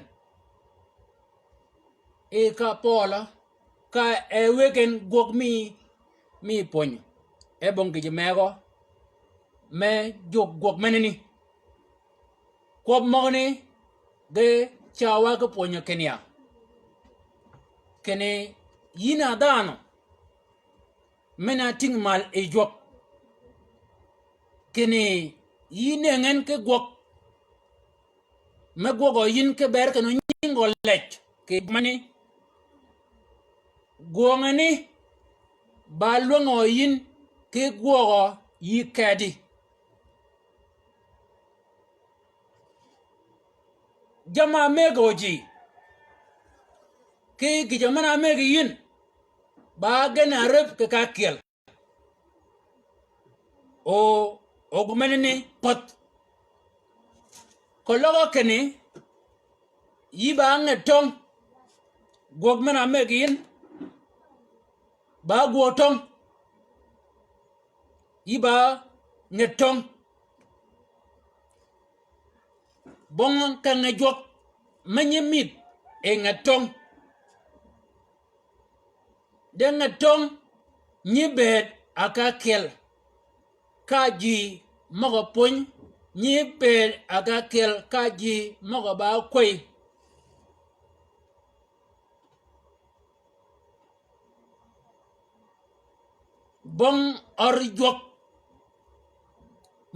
I ka Pøøl ka e wëggi gen gwøg mi, mi pwönyi. E bong gïjø megø, me jwøk gwøg menani. Kwøb møgani ge cawa ki pwönyø kinni ya. Kinni yïn a dhanhø men-a tïng mal yi jwøk. Kinni yï nëngi en ki gwøg me gwøgø yïn ki bër kinni nyingi gø lej kì mani. Gwøngani ba lwängø yïn ki gwøgø yï kedi. Jamm-a mëggi ji, ki gïjø men-a mëggi yïn, ba gen-a árëb kì ka ákyel. O, o gø menani pädh. Keløg kinni, yï ba nget töng. Gwøg men-a mëggi yïn, ba gwøg töng. Yï ba nget töng. Bong keng-a jwøk me nyi mïdh yi nget töng. De nget töng nyi bëëd a ka ákyel ka ji møg-a pwöny, nyi bëëd a ka ákyel ka ji møg-a ba kwäy. Bong ør jwøk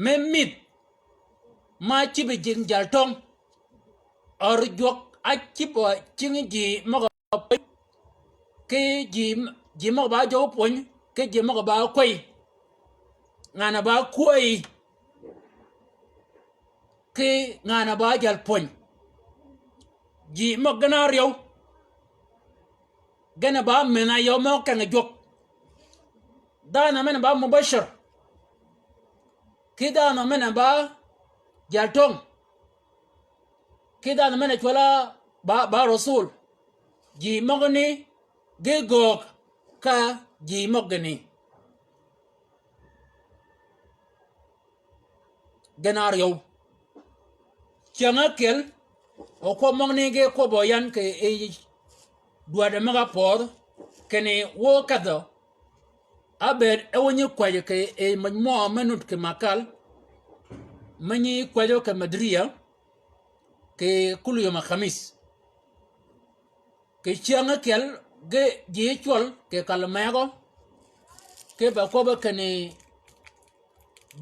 me mïdh ma ácïb yi jing jal töng. Ør jwøk ácïb-a cingi ji møg-a pwöny, ki ji, ji møg-a ba jwøk pwöny, ki ji møg-a ba kwäy. Ngan-a ba kwäy, ki ngan-a ba jal pwöny. Ji møg gen-a áryøw. Gen-a ba men-a yøw mø keng-a jwøk. Dhanhø men-a ba mubashir, ki dhanhø men-a ba jal töng, ki dhanhø men-a cwøl-a ba, ba rasul. Ji møgani ge göög ka ji møgani. Gen-a áryøw. Cyäng ákyel, o kwøb møgani ge kwøbbø yan kì yij dwaddi møg-a pödh, kinni wø kedhø, ábëëd e wänyi kwäjji kì yij majmua me nud kì makal, me nyi kwäjjø kì Madria, kì kulli yom al-khamis. Kì cyäng ákyel ge ji cwøl kì kal mëgø, ki ba kwøbbi kinni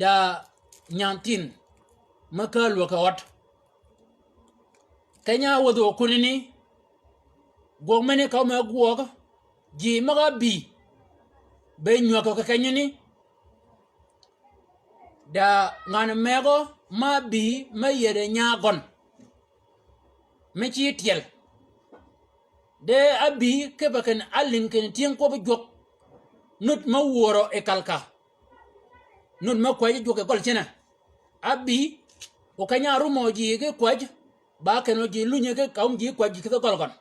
da nyanthin me ka lwäg kì ød. Keny-a áwädhi o kunani, gwøg meni ka me gwøg, ji møg-a bï, be nywägø kì kenyani, da ngan mëgø ma bï me yede nya gøn, me ci tyel. De ábï kipe kinni álïng kinni tyëng kwøbbi jwøk, nud me wörø yi kal ka. Nud me kwäjji jwøk yi gøl cinne. Ábï, o keny-a árumø ji ki kwäj, ba kinni ji lunyi ki kawum ji kwäj kidhi gøl gøn.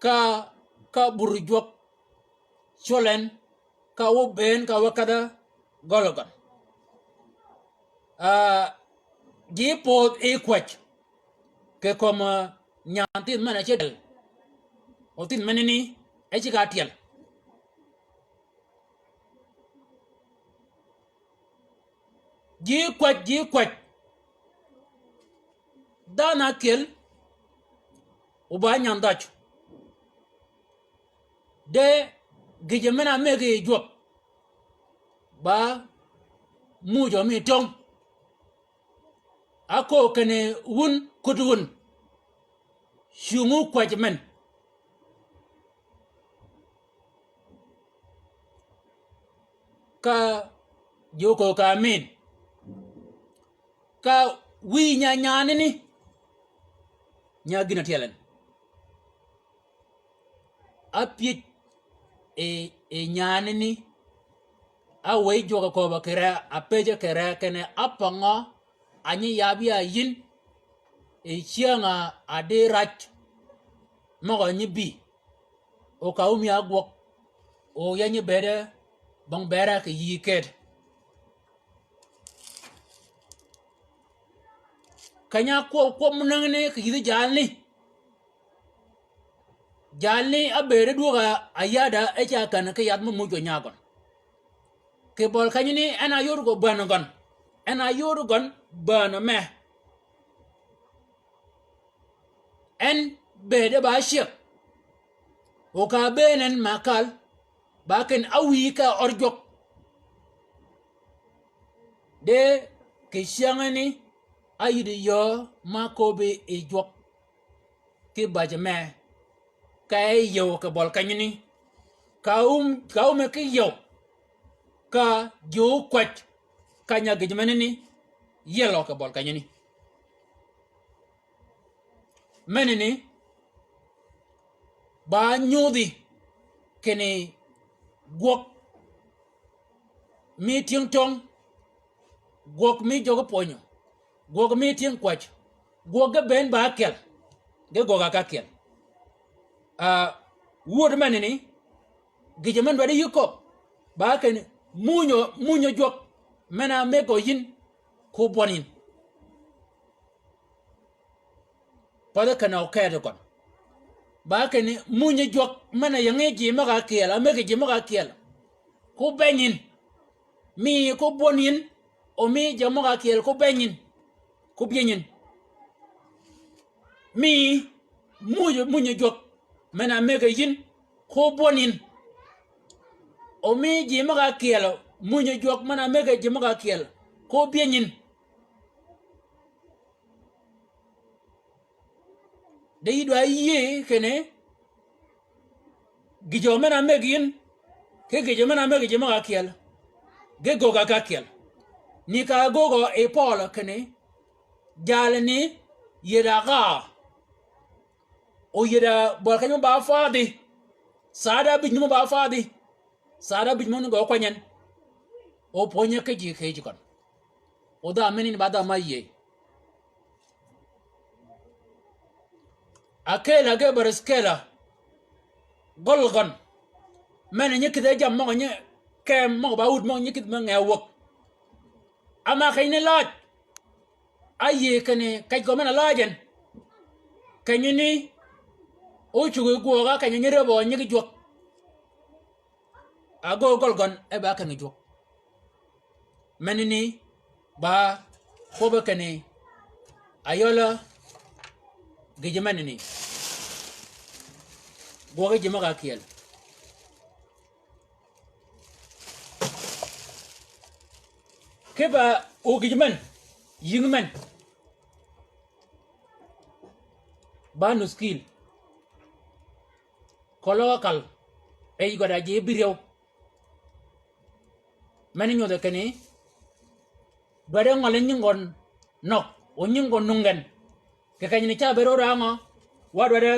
Ka, ka bur jwøk cwøl en, ka wø bënn, ka wø kedhø gøl gøn. Ah, ji pödh yi kwäj kì kömi, ah, nyanthin men-a ce tyel. O thith menani, e ci ka tyel. Ji kwäj, ji kwäj. Dhanhø ákyel, o ba nyandhøj. De gïjø men-a mëggi yi jwøk, ba muuj-a mi töng. Áköög kinni wun, kut wun, cungu kwäj men. Ka ji óköög ka amin. Ka wïy nya nyanani, nya gïn-a tyel en. Ápyëj yi, yi nyanani, áwëy jwøk-a kööbø kì ree, ápëjjø kì ree kinni ápøngø a nyi yab ya yïn yi cyäng-a adi rac møg-a nyi bï. O ka áwumi ágwøg, o ya nyi bëëde bong bera kì yï ked. Keny-a kwøb, kwøb mø nëngni kì yïdhi jalni. Jalni ábëëd e dwög-a yadda e ca kän ki yadh me muuj gø nya gøn. Kì bøl kenyani en a yod gø bänø gøn. En a yod gøn bänø me. En bëëde ba cyëg. O ka bëën en me akal, ba ken áwïyi ka ør jwøk. De kì cyängani, Áyïddi yöö ma köbbi yi jwøk ki bäjji me, ka e yïëw kì bøli kenyani, ka um, ka ume ki yïëw, ka ji ókwäj, ka nya gïj menani, yelø kì bøli kenyani. Menani, ba nyudhi kinni gwøg mi tyëng töng, gwøg mi jøgi pwönyø, gwøg mi tyëng kwäj, gwøg ge bënn ba ákyel, ge gwøg a ka ákyel. Ah, wuöd menani, gïjø men dwaddi yï köbbi, ba kinni munyø, munyø jwøk men-a mëggø yïn, ko bwøn yïn. Pathi kinni okedi køn. Ba kinni munyø jwøk men-a yingi ji møg-a ákyel, a mëggi ji møg-a ákyel, ko beny yïn. Mi ko bwøn yïn, o mi ji møg-a ákyel ko beny yïn, ko byeny yïn. Mi munyø, munyø jwøk men-a mëggi yïn, ko bwøn yïn. O mi ji møg-a ákyel, munyø jwøk men-a mëggi ji møg-a ákyel, ko byeny yïn. De yï dwa yïëy kinni gïjø men-a mëggi yïn, ki gïjø men-a mëggi ji møg-a ákyel, ge gögg a ka ákyel. Ni ka ágöggø yi Pøøl kinni, jalani yïddi a ghaa. O yïddi a bøli keny mø ba fadhi. Saada bïj ni mø ba fadhi. Saada bïj mø ni gø kwany en. O pwönyi ki ji kì yij køn. O dha meni ni ba dha ma yïëy. Akela ge Priskela. Gøl gøn. Men nyi kïdhi jammì møg-a nyi kem møg-a ba wud møg-a nyi kïdhi me nge wäg. Ama kenyani laaj. Áyïëy kinni kej gø men-a laaj en. Kenyani ócuggi gwøøg-a keny-a nyi räbø nyigi jwøk. Agöög gøl gøn e ba kengi jwøk. Menani ba kwøbbi kinni ayøl gïjø menani gwøggi ji møg-a ákyel. Kipe o gïj men, yïng men. Ba nus kil. Keløg ákal. E yij gød a ji bïryew. Men nyudhi kinni dwaddi ngøli nyingi gøn nøg, o nyingi gøn nungi gen. Kì kenyani ca bëëd wa dwaddi ngø? Wa dwaddi,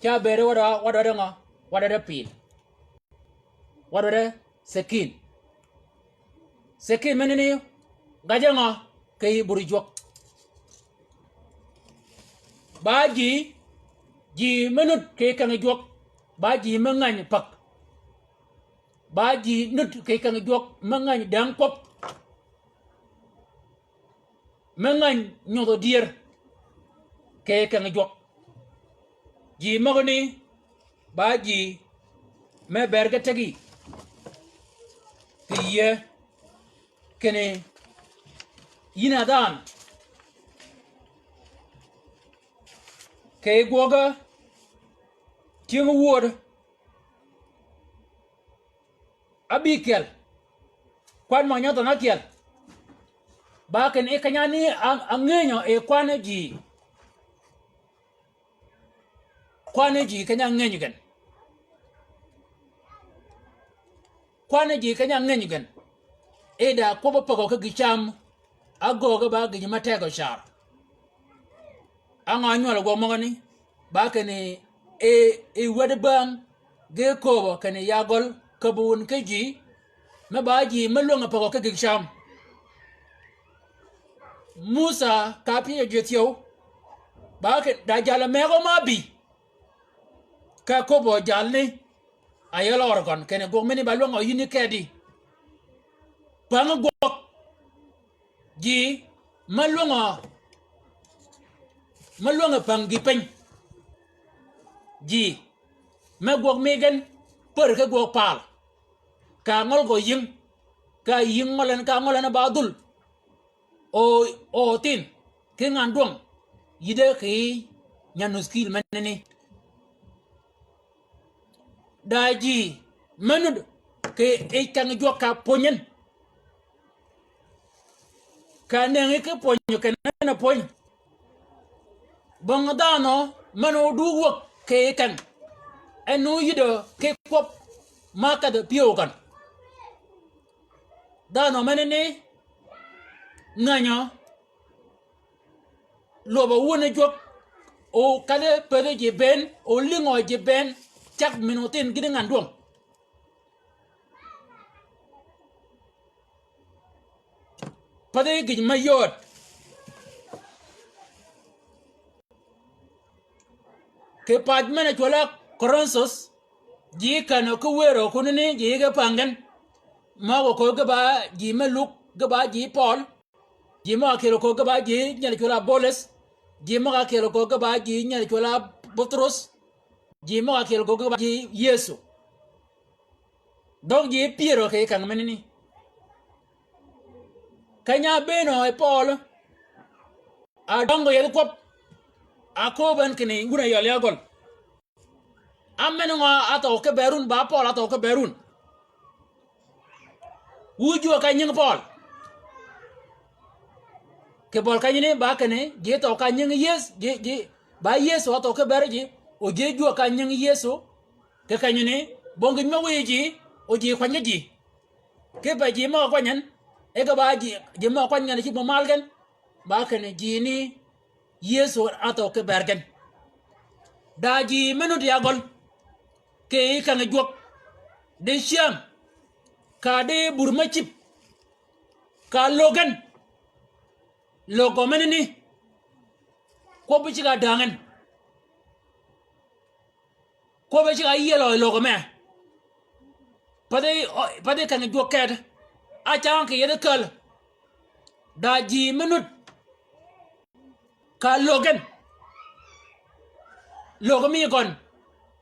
ca bëëd wa dwa-, wa dwaddi ngø? Wa dwaddi pil. Wa dwaddi sekin. Sekin menani gaje ngø? Kì yij buri jwøk. Ba ji, ji me nud kì kengi jwøk, ba ji me ngäny päg. Ba ji nud kì kengi jwøk me ngäny däng kwøb. Me ngäny nyudhø dyër kì kengi jwøk. Ji møgani ba ji me bër ge tegi kì yïe kinni yïn a dhanhø. Kì gwøgø tyëng wöd Abikel. Kwan mø nyødhøn ákyel. Ba kinni keny-a ni a, angënyø yi kwan ji. Kwan ji keny-a ngëny gen. Kwan ji keny-a ngëny gen. Yi da kwøbb-a päggø ki gï cam. Ágöög ba gïj ma tegø car. Á ngø ánywøl gwøg møgani? Ba kinni e, e wädi bäng ge kööbø kinni ya gøl käbbi wun ki ji, me ba ji me lwäng-a päggø ki gïg cam. Musa ka pyëj-a ji thyew, ba kinni da jal-a mëgø ma bï. Ka köbbø jalni, ayøl ør gøn kinni gwøg meni ba lwäng-a yïn kedi. Päng gwøg. Ji me lwäng-a, me lwäng-a päng gï piny. Ji me gwøg mi gen pär ki gwøg pal. Ka ngøl gø yïng, ka yïng ngøl en, ka ngøl en ba dhul. O, o thinh, ki ngan dwøng, yïdde kì nya nus kil menani. Da ji me nud kì yij kengi jwøk ka pwönyi en. Ka nëngi ki pwönyi kinni en a pwöny. Bong dhanhø men odug wäg kì keng. En oyïdø ki kwøb ma kedh pyëw gøn. Dhanhø menani ngänyø lwøbø wun jwøk, o kadhi pëthi ji bënn, o lïngø ji bënn, cag min othin gïn ngan dwøng. Pathi gïj me yööd. Kì pac men-a cwøl-a Korinthus, ji kenø ki wërø kunani ji ki pang gen. Møg-a köög ge ba ji me Luk, ge ba ji Pøøl. Ji møg-a kyel köög ge ba ji nyel cwøl-a Bøløs. Ji møg-a kyel köög ge ba ji nyel cwøl-a Butrus. Ji møg-a kyel köög ge ba ji Yëso. Dhøg ji pyërø kì keng menani. Keny-a bënn-a yi Pøøl, a døng gø yethi kwøb, a kööb en kinni wun a yøl ya gøl. Á men ngø a thøw ki bërun, ba Pøøl a thøw ki bërun. Wu jwøk ka nying Pøøl. Kì bøl kenyani ba kinni, ji thøw ka nying Yëso, ji, ji, ba Yëso a thøw ki bër ji, o ji jwøk ka nying Yëso, kì kenyani, bong gïj me wïyi ji, o ji kwany ki ji. Kipe ji møg-a kwany en, e ge ba ji, ji møg-a kwany gen cïb mø mal gen, ba kinni ji ni Yëso a thøw ki bër gen. Da ji me nud ya gøl, kì keng jwøk, di cyäng, ka di bur me cïb, ka lög gen, lög gø menani, kwøbbi ceg-a däng en. Kwøbbi ceg-a yiel ø yi lögø me. Pathi, pathi keng jwøk keti. Á cang kì yethi käl. Da ji me nud. Ka lög gen. Lög mi gøn.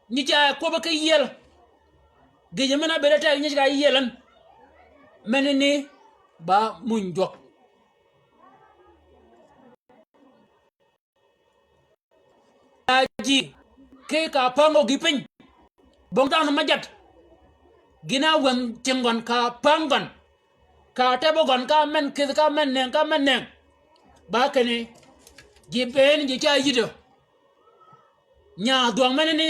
Nyi ca kwøbbi ki yiel. Gïjø men-a bëëd teg nyi ca yiel en. Menani ba muny jwøk. Ji, ki ka pangø gï piny. Bong dhanhø me jat. Gïn-a wëng cing gøn ka pang gøn. Ka tebø gøn ka men kïdhi ka men nëng ka men nëng. Ba kinni, ji bënn ji ca yïdø. Nya dhwøng menani,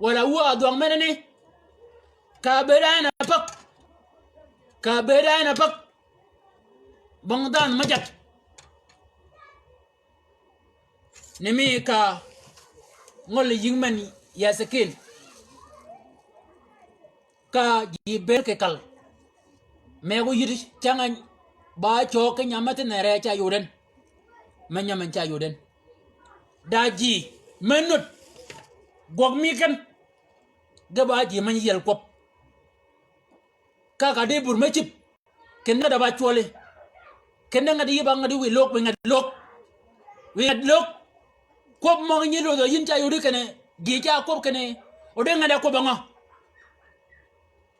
walà wø a dhwøng menani. Ka bëëd a en a päg. Ka bëëd a en a päg. Bong dhanhø me jat. Ni mi ka ngøl yïng men Yecekil. Ka ji bënn kì kal. Mëgø yïddi cäng-a ba cøøg ki nyam me thïn-a ree ca yod en. Me nyam en ca yod en. Da ji me nud. Gwøg mi ken. Ge ba ji me nyi yiel kwøb. Ka ka di bur me cïb. Kende da ba cwøli. Kende ngadi yï ba ngadi wiy lög, wiy ngadi lög. Wiy ngadi lög. Kwøb møg nyi lodhø yïn ca yodi kinni, ji ca kwøb kinni, o di ngada kwøb angø.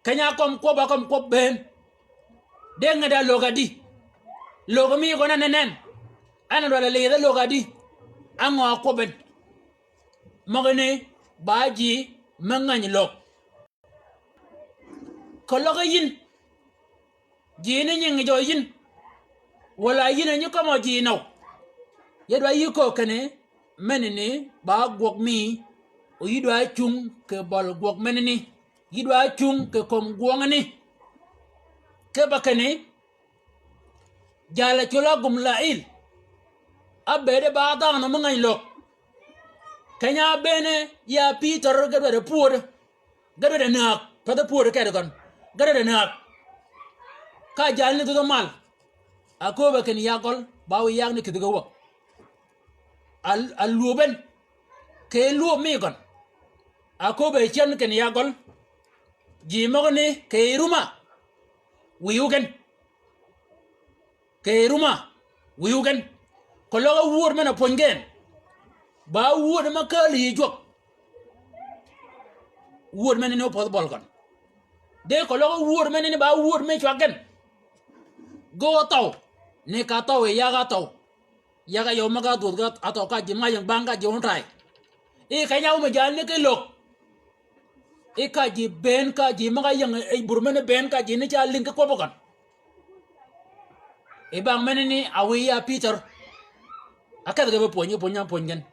Keny-a kømmi kwøb, a kømmi kwøb bënn. Di ngada lög adi. Lög mi gøn a nen en. En a dwal a lïdhe lög adi. Angø a kwøb en. Møgani ba ji me ngäny lög. Keløg yïn. Ji ni nyingi jø yïn. Walà yïn a nyi kømmø ji nøw. Ye dwa yï köög kinni, menani ba gwøg mi. O yï dwa cung kì bøl gwøg menani. Yï dwa cung kì kömi gwøngani. Kipe kinni, jalà col-a Gumlayil. Ábëëde ba dhanhø me ngäny lög. Keny-a bënn ya Pïtør ge dwaddi pwödø. Ge dwaddi näg. Pädhi pwödø kedi gøn. Ge dwaddi näg. Ka jalni dhudh-a mal. Akööbø kinni ya gøl. Ba wiy yag ni kïdhi ge wäg. Al-, alwöb en. Kì lwöb mi gøn. Akööbø cyän kinni ya gøl. Ji møgani kì rumà. Wiy wø gen. Kì rumà, wiy wø gen. Keløg wuöd men-a pwöny gen. Ba wuöd me kääl yï jwøk. Wuöd menani opödh bøl gøn. Di keløg wuöd menani ba wuöd me cwag gen. Ge óthøw. Ni ka thøw yi yag-a áthøw. Yag-a yøw møg-a dhwödh ge áthøw ka ji møg-a ying bang ka ji óntaay. I keny-a ómi jalni ki lög. I ka ji bënn ka ji møg-a ying, i bur men bënn ka ji ni ca lïng ki kwøbbi gøn. I bang menani a wiy ya Pïtør. Akedh ge be pwönyi, pwönyi, pwönyi gen.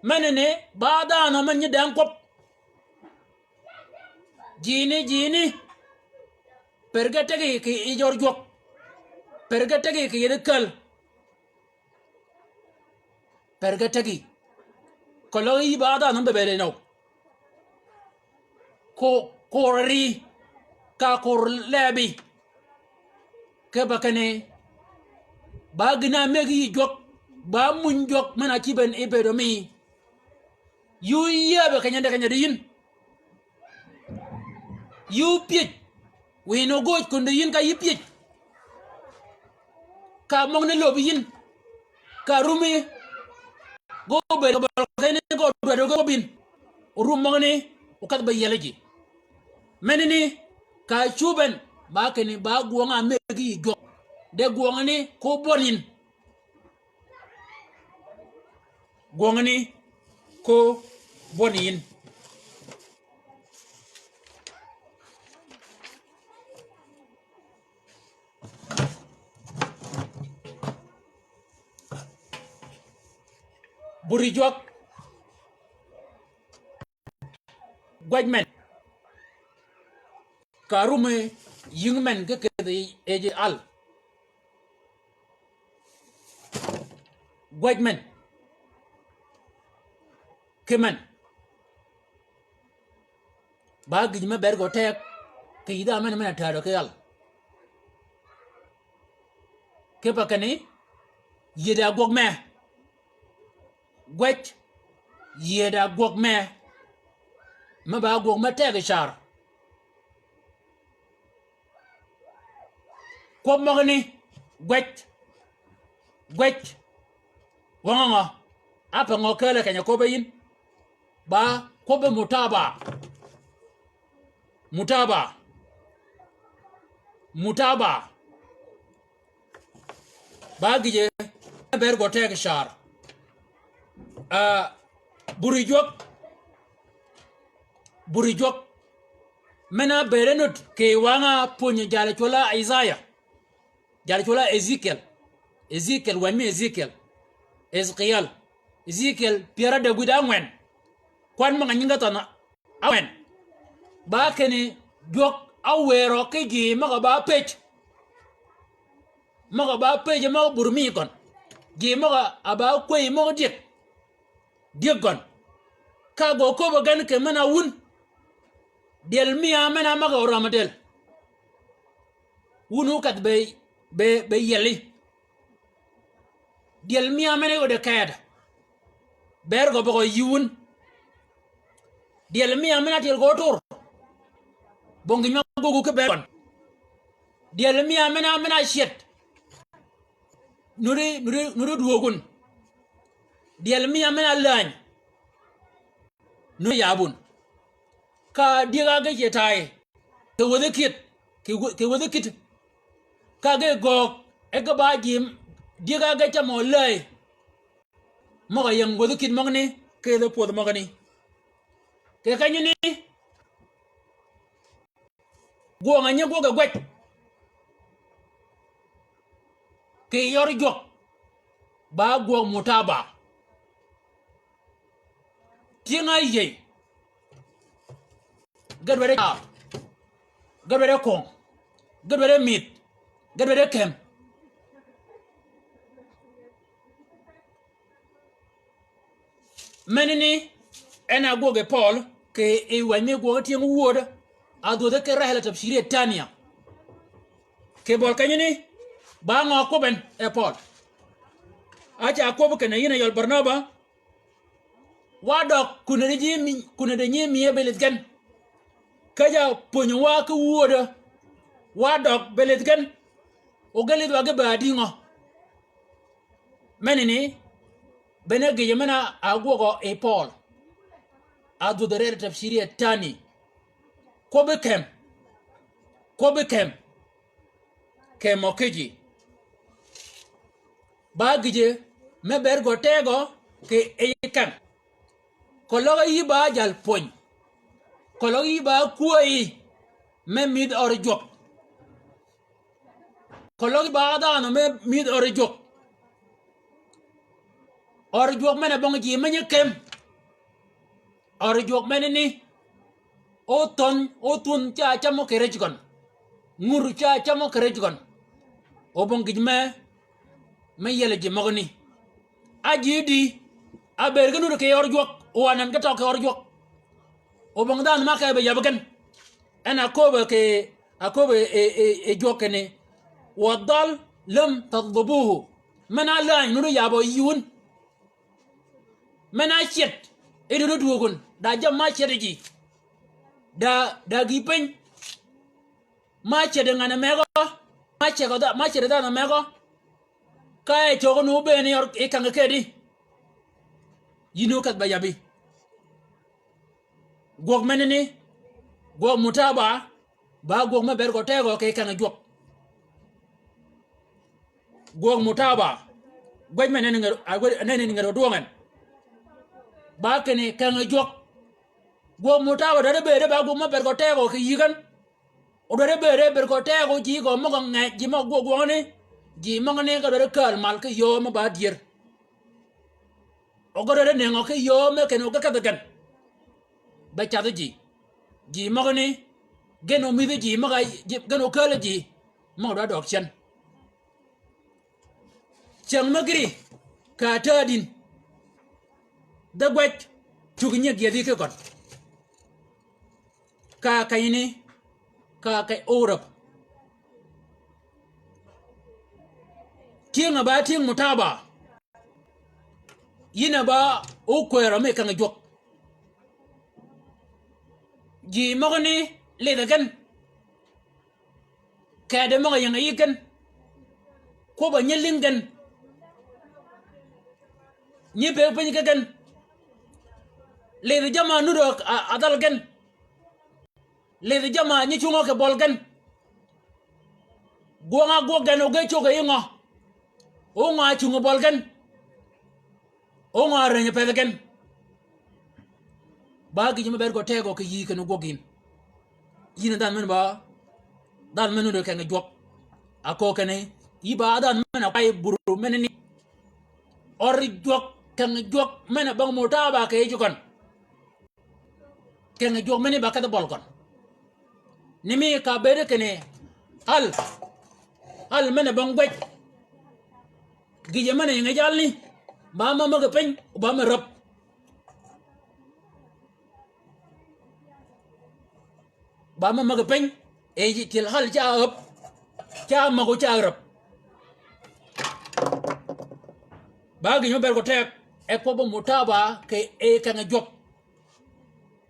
Menani ba dhanhø men nyi däng kwøb. Jini, jini. Per ge tegi kì yij ör jwøk. Per ge tegi kì yij käl. Per ge tegi. Keløg yï ba dhanhø be bëëd nøw. Ko, kor ri, ka kor lebi. Kipe kinni, ba gïn-a mëggi yï jwøk, ba muny jwøk men-a cïb en yi bëëdø mi. Yï óyïëbe keny-a di, keny-a di yïn. Yï ópyëj. Wiy ni ógööj köndø yïn ka yï pyëj. Ka møgani löbbi yïn. Ka rummi. Ge óbëëd kì bøl keni ge ódwädø ge óbïn. Orum møgani okedh be yieli ji. Menani ka cub en ba kinni ba gwøng-a mëggi yï jwøk. De gwøngani ko bwøn yïn. Gwøngani ko bwøn yïn. Buri jwøk. Gwäj men. Ka rummi yïng men ge kedhi yij al. Gwäj men. Ki men. Ba gïj me ber gø teg kì yïdha men, men-a täädø ki al. Kipe kinni, yiedha gwøg me. Gwäj, yiedha gwøg me. Me ba gwøg me teg car. Kwøb møgani, gwäj, gwäj. Wøng-a ngø, ápe ngø kääl-a keny-a köbbe yïn. Ba kwøbbi mutaba. Mutaba. Mutaba. Ba gïje, ber gø teg car. Ah, buri jwøk. Buri jwøk. Men-a bëëde nud kì wang-a pwönyi jalì cwøll-a Isaya. Jalì cwøll-a Ezekiel. Ezekiel, wänyi mi Ezekiel. Ezekiel. Ezekiel pyär ádäg wïdá ángwen. Kwan møg-a nyingi thønh ángwen. Ba kinni jwøk áwërø ki ji møg-a ba pëj. Møg-a ba pëj møg-a bur mi gøn. Ji møg-a ba kwëy møg-a dyëg. Dyëg gøn. Ka gø köbbi gen kì men-a wun. Dyel mi-a men-a møg-a orømmi dël. Wun ókedh be, be, be yieli. Dyel mi-a men-a yode ked. Ber gø bøgø yï wun. Dyel mi-a men-a tyel gø ótur. Bong gïn me ágwøgu ki ber gøn. Dyel mi-a men-a, men-a cyed. Nuddi, nuddi, nuddi dwöög wun. Dyel mi-a men-a läny. Nuddi yab wun. Ka dyëg-a ge ce tayi. Kì wäthi kït, kì wä-, kì wäthi kït. Ka ge göög, e ge ba ji, dyëg-a ge camø läy. Møg-a ying wäthi kït møgani, kì yij pwödh møgani. Kì kenyani, gwøng-a nyi gwøg e gwäj. Kì yij ör jwøk, ba gwøg mutaba. Tyëng-a yïëy. Ge dwaddi caab. Ge dwaddi köng. Ge dwaddi mïdh. Ge dwaddi kem. Menani en a gwøg yi Pøøl, kì yij wänyi mi gwøg tyëng wööd, a dhwödhi ki rihla tabshiriya taniya. Kì bøl kenyani, ba ngø kwøb en yi Pøøl. Áca kwøb kinni yïn a yøl Barnaba, wa døg kunedi nyi mi-, kunedi nyi miye be lidh gen. Ka ja pwönyi wa ki wöödø, wa døg be lidh gen. O ge lidh wa ge badi ngø. Menani, bene gïjø men-a ágwøgø yi Pøøl. A dhwödhi rihla tabshiriya tani. Kwøbbi kem. Kwøbbi kem. Kemø kiji. Ba gïje me ber gø tegø kì yij keng. Keløg yï ba jal pwöny. Keløg yï ba kwäyi me mïdh ør jwøk. Koløg ba dhanhø me mïdhi øri jwøk. Øri jwøk men-a bong ji me nyi kem. Øri jwøk menani, óthönn, óthwönn ca camø kì rej gøn. Ngur ca camø kì rej gøn. Obong gïj me, me yiel ji møgani. Ájï di, ábëëd ki nuti kì øri jwøk, o anan ki tøg kì øri jwøk. Obong dhanhø ma kebe yab gen. En a köbbe kì, a köbbe e, e, e jwøk kinni. Wa dhal lem tadhlubuhu. Men-a läny nuti yabø yï wun. Men-a cyed, e nuti dwöög wun. Da jammì ma cyed ji. Da, da gïï piny. Ma cyed ngan-a megø. Ma cyed dha-, ma cyed dhanhø megø. Ka e cögø nu bëën i øri, i keng kedi. Yïn ókedh ba yabbi. Gwøg menani, gwøg mutaba, ba gwøg me bëëd gø tegø kì keng jwøk. Gwøg mutaba, gwëj me nenni ngër, a, gwëj nenni ngër odwøng en. Ba kinni keng jwøk. Gwøg mutaba dwaddi bëëde ba gwøg me bëëd gø tegø kì yï gen. O dwaddi bëëde bëëd gø tegø ji gø møg-a ngej, ji møg-a gwøg gwøngani. Ji møgani ka dwaddi kääl mal ki yöö me ba dyër. O gø dwaddi nëngø ki yöö me kinni o ge kedhi gen. Be cathø ji. Ji møgani, gen o mïdhi ji møg-a, ji, gen o kääl ji, møg-a dwaddi døg cen. Cyäng me gïri, ka tääd yïn. Dhø gwëj, cuggi nyi gyëdhi ki gøn. Ka kenyani, ka keny óräb. Tyëng-a ba tyëng mutaba. Yïn-a ba ókwërø mi keng jwøk. Ji møgani lidhi gen. Kedi møg-a ying-a yï gen. Kwøbb-a nyi lïng gen. Nyi pëgg piny ki gen. Lidhi jamm-a nudd-a, a, a dhal gen. Lidhi jamm-a nyi cungø kì bøl gen. Gwøng-a gwøg gen o ge cöggi yï ngø. O ngø a cungø bøl gen. O ngø a rënyø pëthi gen. Ba gïjø me bëëd gø tegø kì yï kinni gwøg yïn. Yïn dhanhø men ba, dhanhø men nudd keng jwøk. A köö kinni, yï ba dhanhø men-a kwayi bur menani. Øri jwøk, keng jwøk men-a bong mutaba kì yij gøn. Keng jwøk meni ba kedhi bøl gøn. Ni mi ka bëëd kinni, al, al men-a bong gwëj. Gïjø men-a ying-a jalni, ba ma mägi piny, ba ma räb. Ba ma mägi piny, e ji tyel al ca äb, ca mägu ca räb. Ba gïjø me bëëd gø teg, e kwøbbi mutaba kì e keng jwøk.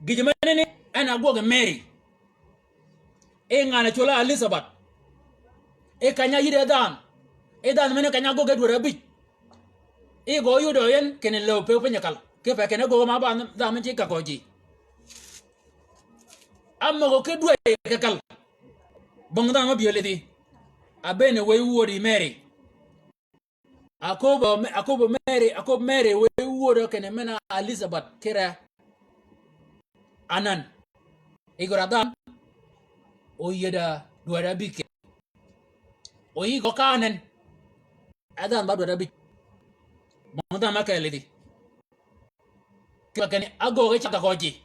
Gïjø menani, en a gwøg Mary. E ngan-a cwøl-a Elizabeth. E keny-a yïddi dhanhø. E dhanhø men keny-a ágöggi dwär abij. E gø yudø en kinni läw pëgg piny kal. Kipe kinni ágöggi ma ba dhanhø men ci kagø ji. Ámögø ki dwäy kì kal. Bong dhanhø ma bï a lidhi. Abëën wëy wödi Mary. Aköbbi, aköbbi Mary, aköbbi Mary wëy wödø kinni men-a Elizabeth kire. Anan. Igor a dhanhø. O yïddi dwäd abij kì. O yï gø ka anan. A dhanhø ba dwäd abij. Bong dhanhø ma ke lidhi. Kipe kinni ágöggi cagg kagø ji.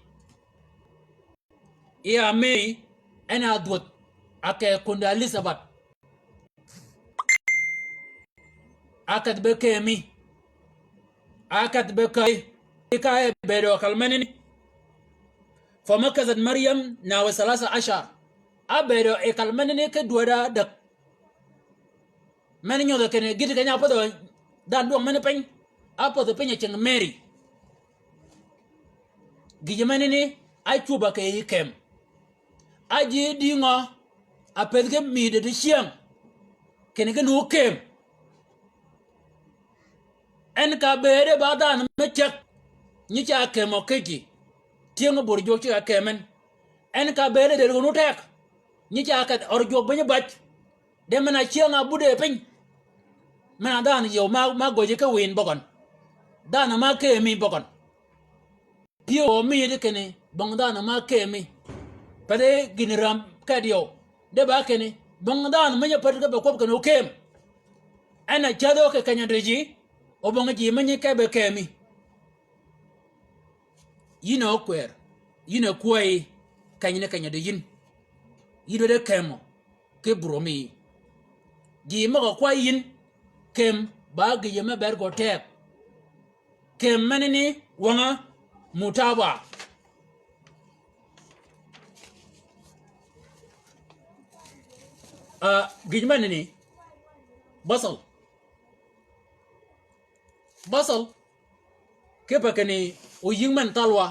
Iya Mary, en a dhwödh, a ke kundi Elizabeth. A kedhi be kemi. A kedhi be käyi. Ka e bëëdø kal menani. Famakathat Maryam nahwa thalatha ashar. A bëëdø yi kal menani ki dwäd adäg. Men nyodhø kinni gïti keny-a ápödhi dhanhø dwøng men piny. Ápödhi piny yi cing Mary. Gïjø menani, ácwöb-a kì yij kem. Ájï dï ngø, a pëthi ki mïdø dicyäng. Kinni ki nu kem. En ka bëëde ba dhanhø me cäg. Nyi ca kemø kejji. Tyëng bur jwøk ci ka kem en. En ka bëëde del gøn otek. Nyi ca kedh ør jwøk be nyi bäj. De men-a cyäng-a buddi piny. Men-a dhanhø yöw ma, ma göjji ki wïn bøgøn. Dhanhø ma kemi bøgøn. Pyëw-a mi di kinni, bong dhanhø ma kemi. Pathi gïn räm kedhø. De ba kinni, Bong dhanhø menyi päd ge be kwøb kenni okëm. En a cädhø kì keny-a diji, obong ji menyi ke be kemi. Yïn a ókwër, yïn a kwäyi, kenyni keny-a dï yïn. Yï dwaddi kemø ki bur-a ómi. Ji møg-a kwäyi yïn, kem ba gïjø me ber gø teg. Kem menani wøng-a mutaba. Ah, gïj menani, basal. Basal, kipe kinni oyïng men thalwa,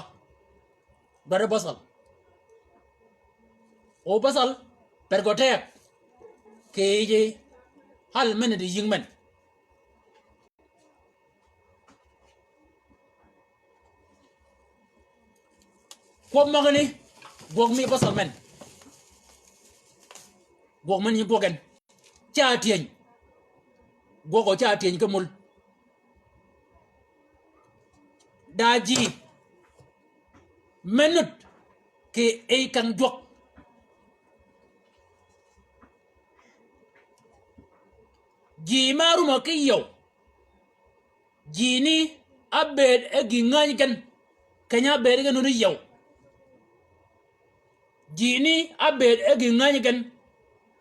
dwaddi basal. O basal, per gø teg, kì yij hal men di yïng men. Kwøb møgani, gwøg mi basal men. Gwøg men nyi gwøg en. Ca tyëny. Gwøg o ca tyëny ki mul. Da ji me nud kì ey kang jwøk. Ji me árumø ki yiew. Ji ni ábëëd e gï ngäny gen, keny-a ábëëd ge nuti yiew. Ji ni ábëëd e gï ngäny gen,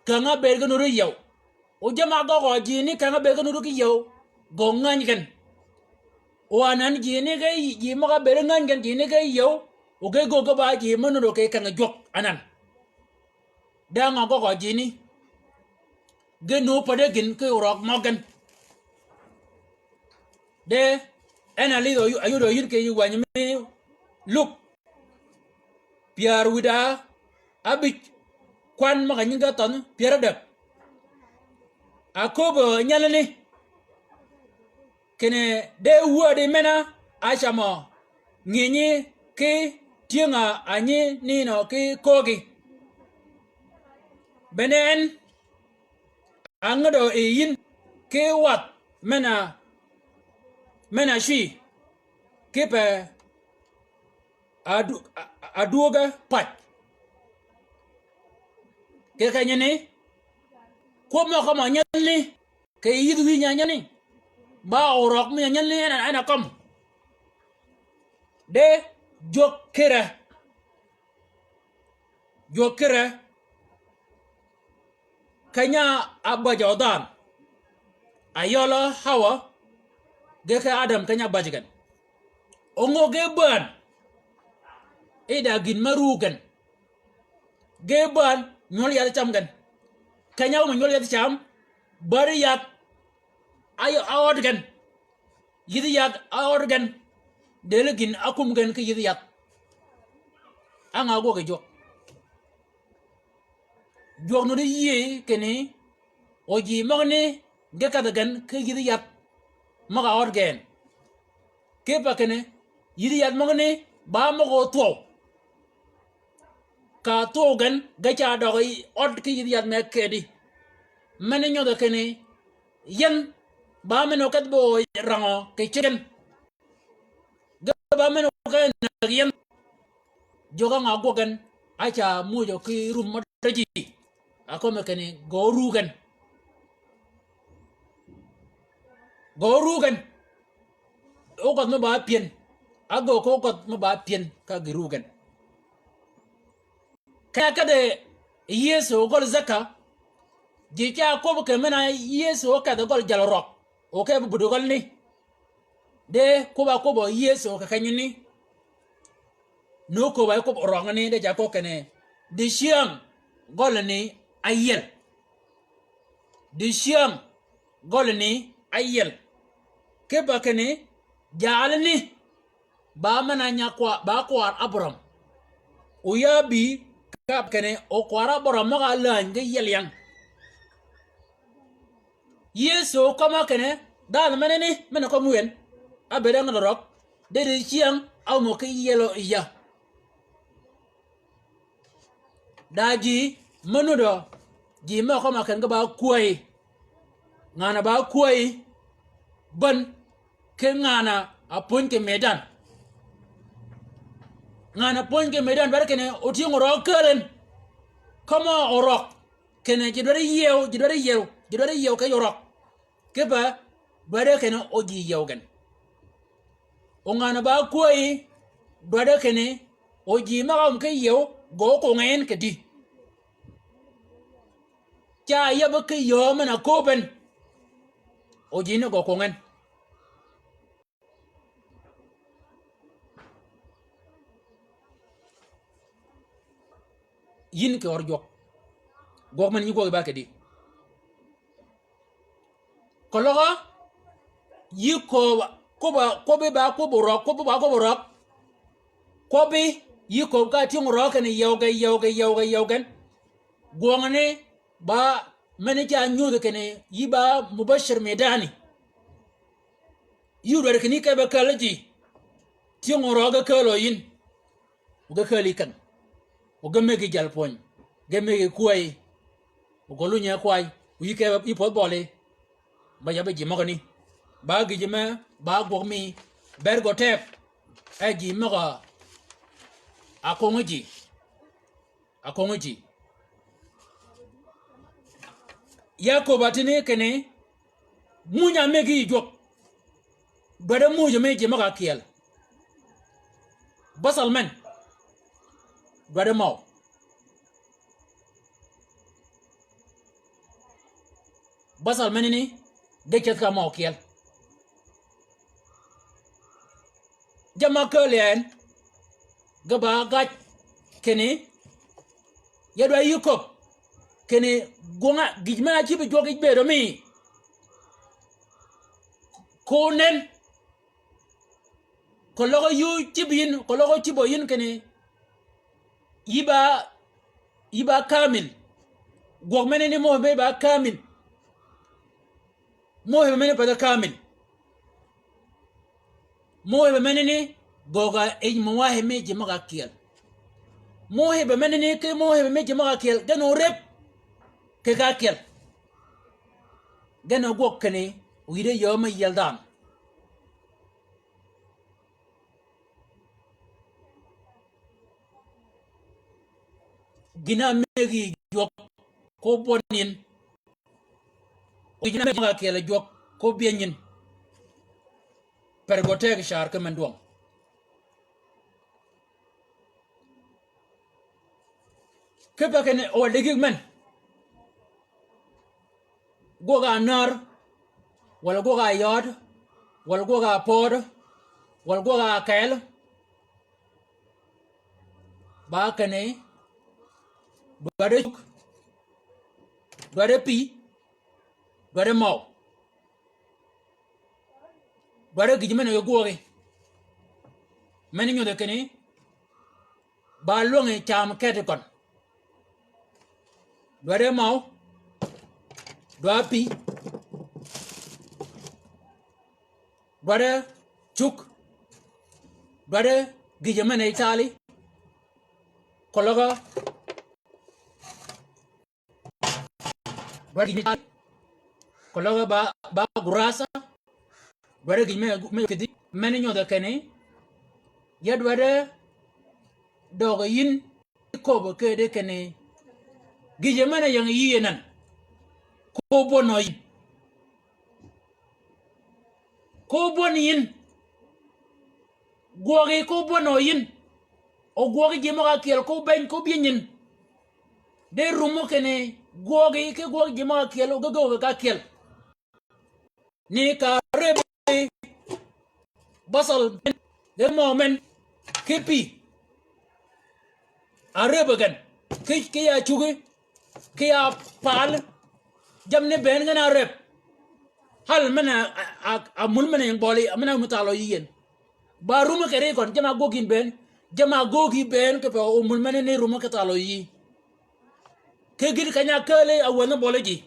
keng-a ábëëd ge nuti yiew. O jamm-a ágøggø ji ni keng-a ábëëd ge nuti ki yiew, gø ngäny gen. O anan ji ni ge, ji møg-a ábëëd ngäny gen, ji ni ge yiew, o ge gøggi ba ji me nuti kì keng jwøk anan. De ngø ágøggø ji ni? Ge nuti päddi gïn ki orøg møg gen. De en a lidh a yudø yïn kì yij wänyi mi Luk. Pyär wïdá ábïj, kwan møg-a nyingi áthønhi pyär ádäg. Aköbbi nyelani kinni de wädi men-a ácamø ngïnyi ki tyëng-a ányi ninø ki köögi. Bene en a ngädø yi yïn ki wadh men-a, men-a cwi, kipe a du-, a, a dwöge pac. Kì kenyani, kwøb mø kømmi nyelani, kì yïdh wïj nyi nyelani, ba orøg mi nyi nyelani en a, en a kømmi. De jwøk kire. Jwøk kire. Keny-a ábäjjø dhanhø. Ayøl Hawa, ge ki Adam keny-a ábäj gen. Óngø ge bään. Ida gïn me ru gen. Ge bään, nywøl yath cam gen. Keny-a ámø nywøl yath cam, bädi yath, a, a ød gen. Yïdhi yath a ød gen, dëli gïn a kum gen ki yïdhi yath. Á ngà gwøg yi jwøk. Jwøk nuti yïëy kinni, o ji møgani ge kedhi gen ki yïdhi yath møg-a ød gen. Kipe kinni, yïdhi yath møgani ba møg-a óthwøw. Ka thwøw gen ge ca døg yi ød ki yïdhi yath me kedi. Men nyodhi kinni, yen ba men-a ókedh be rangø kì ceg gen. Ge ba men-a ókedh näg yen. Jwøk á ngà gwøg gen, a ca muuj ki rum mø døji. A kømmi kinni gø ru gen. Gø ru gen. Ógødh mø ba pyën. Ágöög ki ógødh mø ba pyën ka gï ru gen. Ka kedhi Yëso gøl zeka, ji ca kwøb kì men-a Yëso ókedhi gøl jal orøg, o ke bi budi gøl ni. De kwøb-a kwøb Yëso kì kenyani. Ni ókööb-a kwøb orøgani de ca köög kinni, dicyäng gøl ni áyiel. Dicyäng gøl ni áyiel. Kipe kinni, jalani ba men-a nya kwa-, ba kwaar Abraham. O ya bï kab kinni, o kwaar Abraham møg-a läny ge yiel yang. Yëso kømmi kinni, dhanhø menani, men-a kømmi wen, ábëëd ngädhø røg, de dicyäng ámø ki yielø yi ya. Da ji me nudø, ji mø kømmi kinni ge ba kwäyi. Ngan-a ba kwäyi bän ki ngan-a pwöny kì mëydan. Ngan-a pwöny kì mëydan beri kinni otyëng orøg kääl en. Kømmi orøg Kinni ji dwaddi yiew, ji dwaddi yiew, ji dwaddi yiew ki yurøg. Kipe dwaddi kinni o ji yiew gen. O ngan-a ba kwäyi dwaddi kinni o ji møg-a ómi ki yiew gø kung en kidi. Ca yab ki yöö men-a kööb en. O ji ni gø kung en. Yïn kì ør jwøk. Gwøg men nyi gwøg ba kedi. Keløg yï kööb, kwøbbi, kwøbbi ba kwøbbi røg, kwøbbi ba kwøbbi røg. Kwøbbi yï kööb ka tyëng røg kinni yiew gen, yiew gen, yiew gen, yiew gen. Gwøngani ba men-a ca nyudhi kinni yï ba mubashir midani. Yï dwaddi kinni kebe käl ji. Tyëng røg ge kälø yïn. O ge käl yi keng. O ge mëggi jalpwöny. Ge mëggi kwäyi. O ge lunyi kwäy. O yï kebe yï pödh bøli. Ba yabbi ji møgani. Ba gïjø me, ba gwøg mi. Ber gø teg. E ji møg-a akong ji. Akong ji. Ya köbb-a tïni kinni, muny-a mëggi yi jwøk. Dwaddi muj mi ji møg-a kyel. Basal men. Dwaddi møw. Basal menani, ge ceth ka møw kyel. Jamm-a kääl yi en, ge ba gaj kinni, ya dwaddi yï köbb, kinni gwøng-a gïj men-a cïb jwøk yij bëëdø mi. Ko nen, keløg yï cïb yïn, keløg cïbø yïn kinni, yï ba, yï ba kamil. Gwøg menani muhibbe ba kamil. Muhibbe menani path-a kamil. Muhibbe menani, gwøg-a yij muwahib mi ji møg-a kyel. Muhibbe menani ki muhibbe mi ji møg-a kyel, gen o rëb kì ka kyel. Gen o gwøg kinni, o yïddi yöö me yiel dhanhø. Gïn-a mëggi jwøk ko bwøn yïn. O gïn-a mëggi møg-a kyel jwøk ko byenyïn. Per gø teg car ki men dwøng. Kipe kinni o wa degig men. Gwøg-a när, walà gwøg-a yød, walà gwøg-a pöd, walà gwøg-a kel. Ba kinni, dwaddi cug, dwaddi pï, dwaddi møw. Dwaddi gïj men-a yø gwøgi. Men nyudhi kinni, ba lwängi cam keti køn. Dwaddi møw, dwaddi pï, dwaddi cug, dwaddi gïj men-a yi tali, keløg Dwaddi gïj me, keløg ba, ba gurasa. Dwaddi gïj me, me kïdhi, men nyodhe kinni. Ya dwaddi døg yïn köbbi kedi kinni. Gïjø men-a ying yï anan. Ko bwønnø yïn. Ko bwønn yïn. Gwøgi ko bwønnø yïn. O gwøgi ji møg-a kyel ko beny ko byenyin. De rumø kinni gwøgi ki gwøgi ji møg-a kyel o ge gøgi ka kyel. Ni ka rëbbi basal men, de mø men, ki pï. A rëbbi gen, ki, ki ya cugi, ki ya pal, jammì ni bënn gen a rëbbi. Hal men-a, a, a, a mul men-a ying bøli, men-a mutalo yï yen. Ba rumø keri køn, jamm-a gwøg yïn bënn, jamm-a gwøg yï bënn, kipe o mul men-a ni rumø ki talo yï. Ki gïn keny-a kääl a wänhi bøli ji.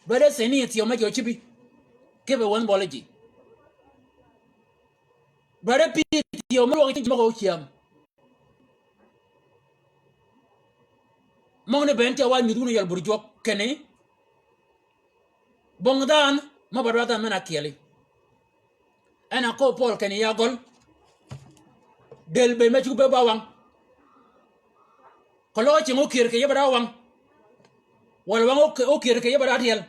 Dwaddi sini thyew me ji ócïbi. Kipe wänhi bøli ji. Dwaddi pï thyew me lwøg ji møg-a ócyäm. Møgani bënn tye wa nyudh wun yal bur jwøk kinni. Bong dhanhø, mø ba dwaddi dhanhø men-a kyeli. En a köbbi pøl kinni ya gøl. Dël bënn me cuggi be ba wang. Keløg cing ókyër kì yeb a da wang. Walà wang ókyër kì yeb a da tyel.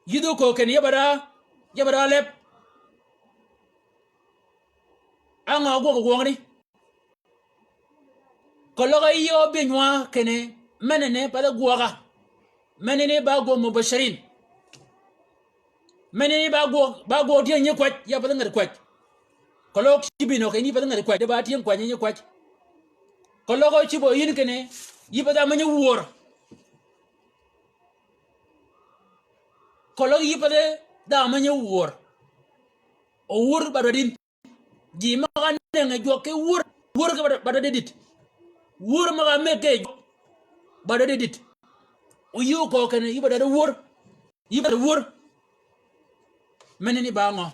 Yïdhi óköög kinni yeb a da, yeb a da leb. Á ngø gwøg gwøngani? Keløg yï óbï nywaa kinni menani path gwøga. Menani ba gwøg mubashirin. Menani ba gwøg, ba gwøg tyëng nyi kwäj, ya path ngäd kwäj. Keløg cïbinø kinni yï path ngäd kwäj, de ba tyëng kwäj nyi kwäj. Keløg cïbø yïn kinni yï path ámeny wuör. Keløg yï path dha ámeny wuör. O wuör ba dwadin. Ji møg-a nëngi jwøk ki wuör, wuör ki ba, ba dwaddi dit. Wuör møg-a mëggi jwøk ba dwaddi dit. O yï óköög kinni yï ba dwaddi wuör. Yï ba dwaddi wuör. Menani ba ngø?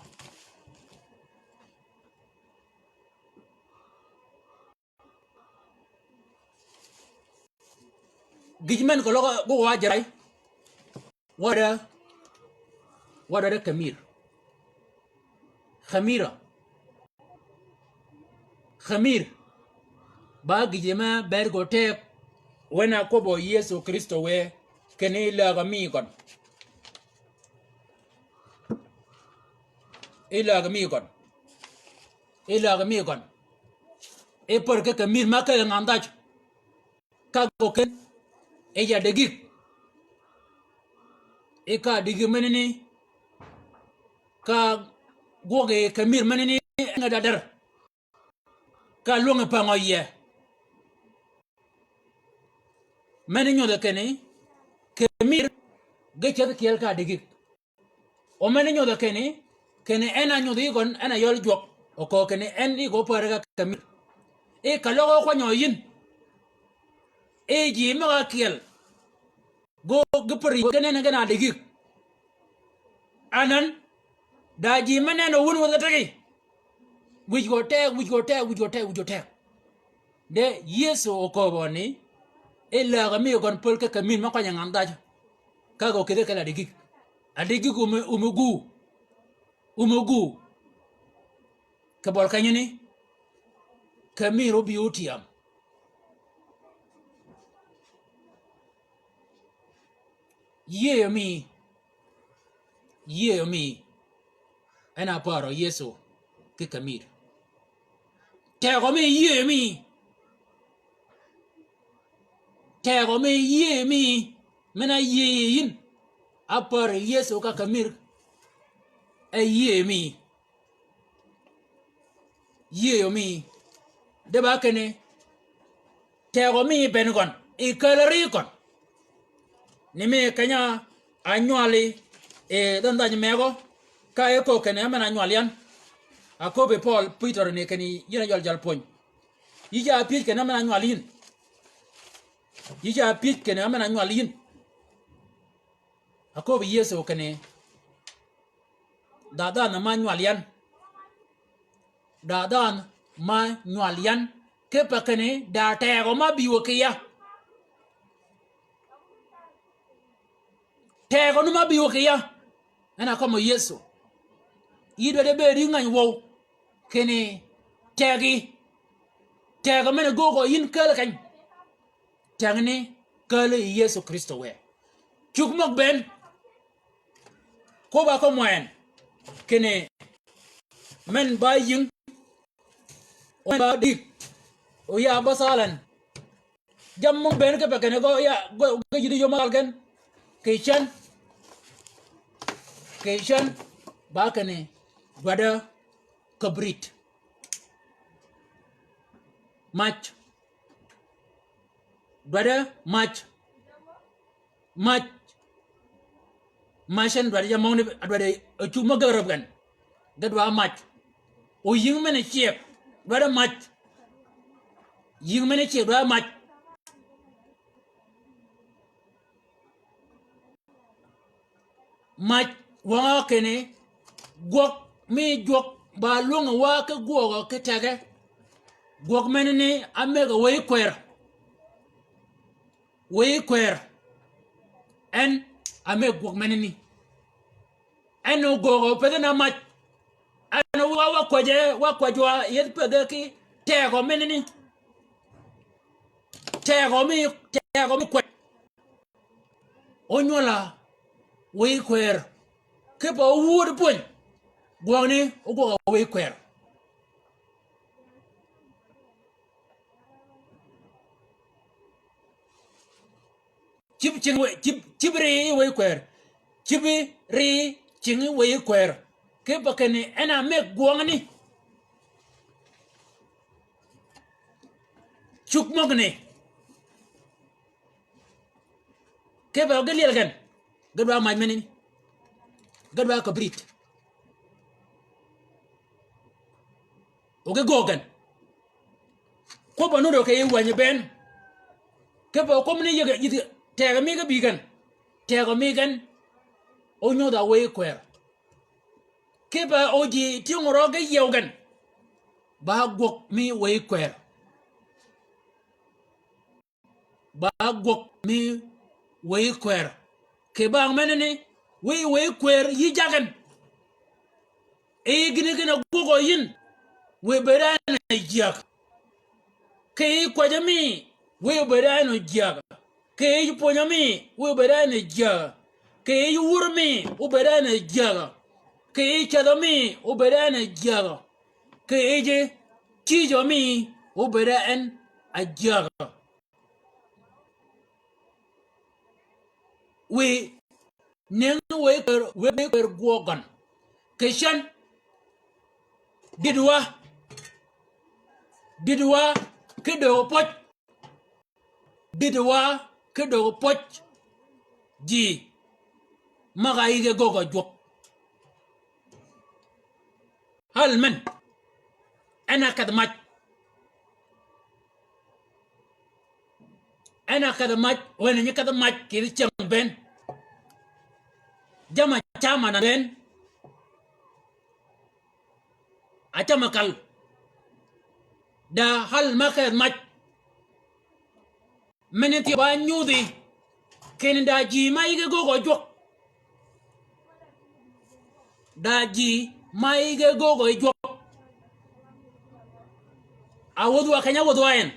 Gïj men keløg gugwa jiray. Wa dwaddi, wa dwaddi kemir. Kemira. Kemir. Ba gïje me ber gø teg. Wen a kwøbbø Yëso Krïstø wë kinni lägø mi gøn. Yi lägø mi gøn. Yi lägø mi gøn. Yi pär ki kemir ma kääl ngan dhajø. Ka gø ken, yi ja degik. Yi ka degik menani, ka gwøg yi kemir menani, nge da der. Ka lwøngi pängø yie. Meni nyodhi kinni, kemir, ge ceth kyel ka degik. O meni nyodhi kinni, kinni en a nyodhi yï gøn, en a yøl jwøk. O köög kinni en yï gø pär ka kemir. Yi keløg kwanyø yïn. Yi ji møg-a kyel. Gø, gø pär yï gø gen en gen a degik. Anan, da ji me nenø wun wäthi tegi. Wïj gø teg, wïj gø teg, wïj gø teg, wïj gø teg. De Yëso okööbø ni, yi lägø mi gøn päl ki kemir me kwany-a ngan dhajø. Ka gø kedhi kela degik. A degik umi, umi gu. Umi gu. Kì bøl kenyani, kemir óbï ótyam. Yïëyø mi, yïëyø mi, en a pärø Yëso ki kemir. Tegø mi yïëyø mi, tegø mi yïëyø mi, men-a yïëyø yïn, a pärø Yëso ka kemir, e yïëyø mi. Yïëyø mi. De ba kinni, tegø mi ben gøn, yi kääl ri gøn. Ni mi keny-a ánywali, e, dhandhany megø, ka e köög kinni, men-a ánywal yan. Aköbbi Pøøl, Pïtør ni kinni, yïn a jøl jalpwöny. Yï ca pyëj kinni, men-a ánywal yïn. Yï ca pyëj kinni, men-a ánywal yïn. Aköbbi Yëso kinni, da dhanhø ma nywal yan. Da dhanhø ma nywal yan. Kipe kinni da tegø ma bï wë kì ya. Tegø ni ma bï wë kì ya. En a kømmø Yëso. Yï dwaddi bëëd yï ngäny wøw. Kinni tegi. Tegø men-a göögø yïn kääl keny. Tegni kääl yi Yëso Krïstø wë. Cugg møg bënn. Köbb-a kømwøn kinni men ba yïng, o men ba dïg, o ya ba thalan. Jammì møg bënn kipe kinni gø ya, gø, gø yïddi yöm mø gal gen. Kì cen, kì cen, ba kinni dwaddi kibrit. Mac. Dwaddi mac. Mac. Mac en dwaddi ja møgani, dwaddi, e, cugg mø gäg röb gen. Ge dwaddi mac. O yïng men-a cyëg. Dwaddi mac. Yïng men-a cyëg dwaddi mac. Mac wøng-a kinni, gwøg mi jwøk ba lwøngi wa ki gwøgø ki tegø. Gwøg menani ámëggø wëy kwër. Wëy kwër. En ámëgg gwøg menani. En ogöögø pëthi na mac. En wa, wa kwäjji, wa kwäjji wa yethi pëthi ki tegø menani. Tegø mi, tegø mi kwäj. Ónywøl-a wëy kwër. Kipe ówuud pwöny, gwøgani ógwøg-a wëy kwër. Cïb cing wëy, cïb, cïb ri wëy kwër. Cïb ri cing wëy kwër. Kipe kinni en a mëgg gwøgani. Cug møgani. Kipe óge lyel gen. Ge dwa mac menani. Ge dwa kibrit. Óge göög gen. Kwøbb-a nudd kì yij wänyi bënn. Kipe ókwøb ni yï ge, yï ge, tegø mi ge bï gen. Tegø mi gen. Ónyodh-a wëy kwër. Kipe ójï tyëng-a rø ge yiew gen. Ba gwøg mi wëy kwër. Ba gwøg mi wëy kwër. Kì bang menani, wëy, wëy kwër yï jagen. E gïn-a gïn-a gwøgø yïn, wëy bëëd en a jyäg. Kì yij kwäjjø mi, wëy bëëd en a jyäg. Kì yij pwönyø mi, wëy bëëd en a jyäg. Kì yij wur mi, wëy bëëd en a jyäg. Kì yij cädhø mi, wëy bëëd en a jyäg. Kì yij cïjø mi, wëy bëëd en a jyäg. Wiy nëngi wëy kwër, wëy kwër gwøg gøn. Kì cän, dïdwa, dïdwa ki dögø pwøj, dïdwa ki dögø pwøj ji møg-a yïge gögø jwøk. Hal men, en a kedh mac. En a kedh mac, wen nyi kedh mac kì yij cäng bënn. Jamm-a cam anan bënn. A cam-a kal. Da hal me kedh mac. Men thyew ba nyudhi, kinni da ji ma yïge gögø jwøk. Da ji ma yïge gögø jwøk. A wädhwa keny-a wädhwa en.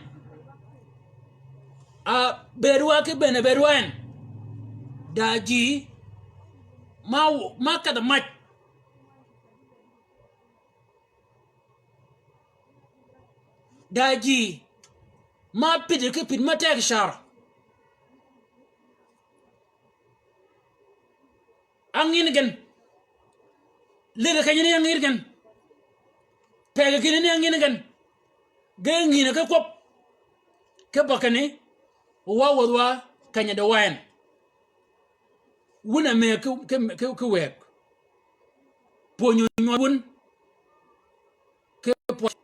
A bëëdwa ki bënn-a bëëdwa en. Da ji ma, ma kedh mac. Da ji ma pïddi ki pïd ma teg car. Á ngïn gen. Lidhi kenyani á ngïn gen. Pegi kinani á ngïn gen. Ge ngïn ki kwøb. Ki bø kinni, wa wädhwa keny-a di wa en. Wun a mëgg ki, ki, ki, ki wëg. Pwönyi onywøl wun ki pwøj.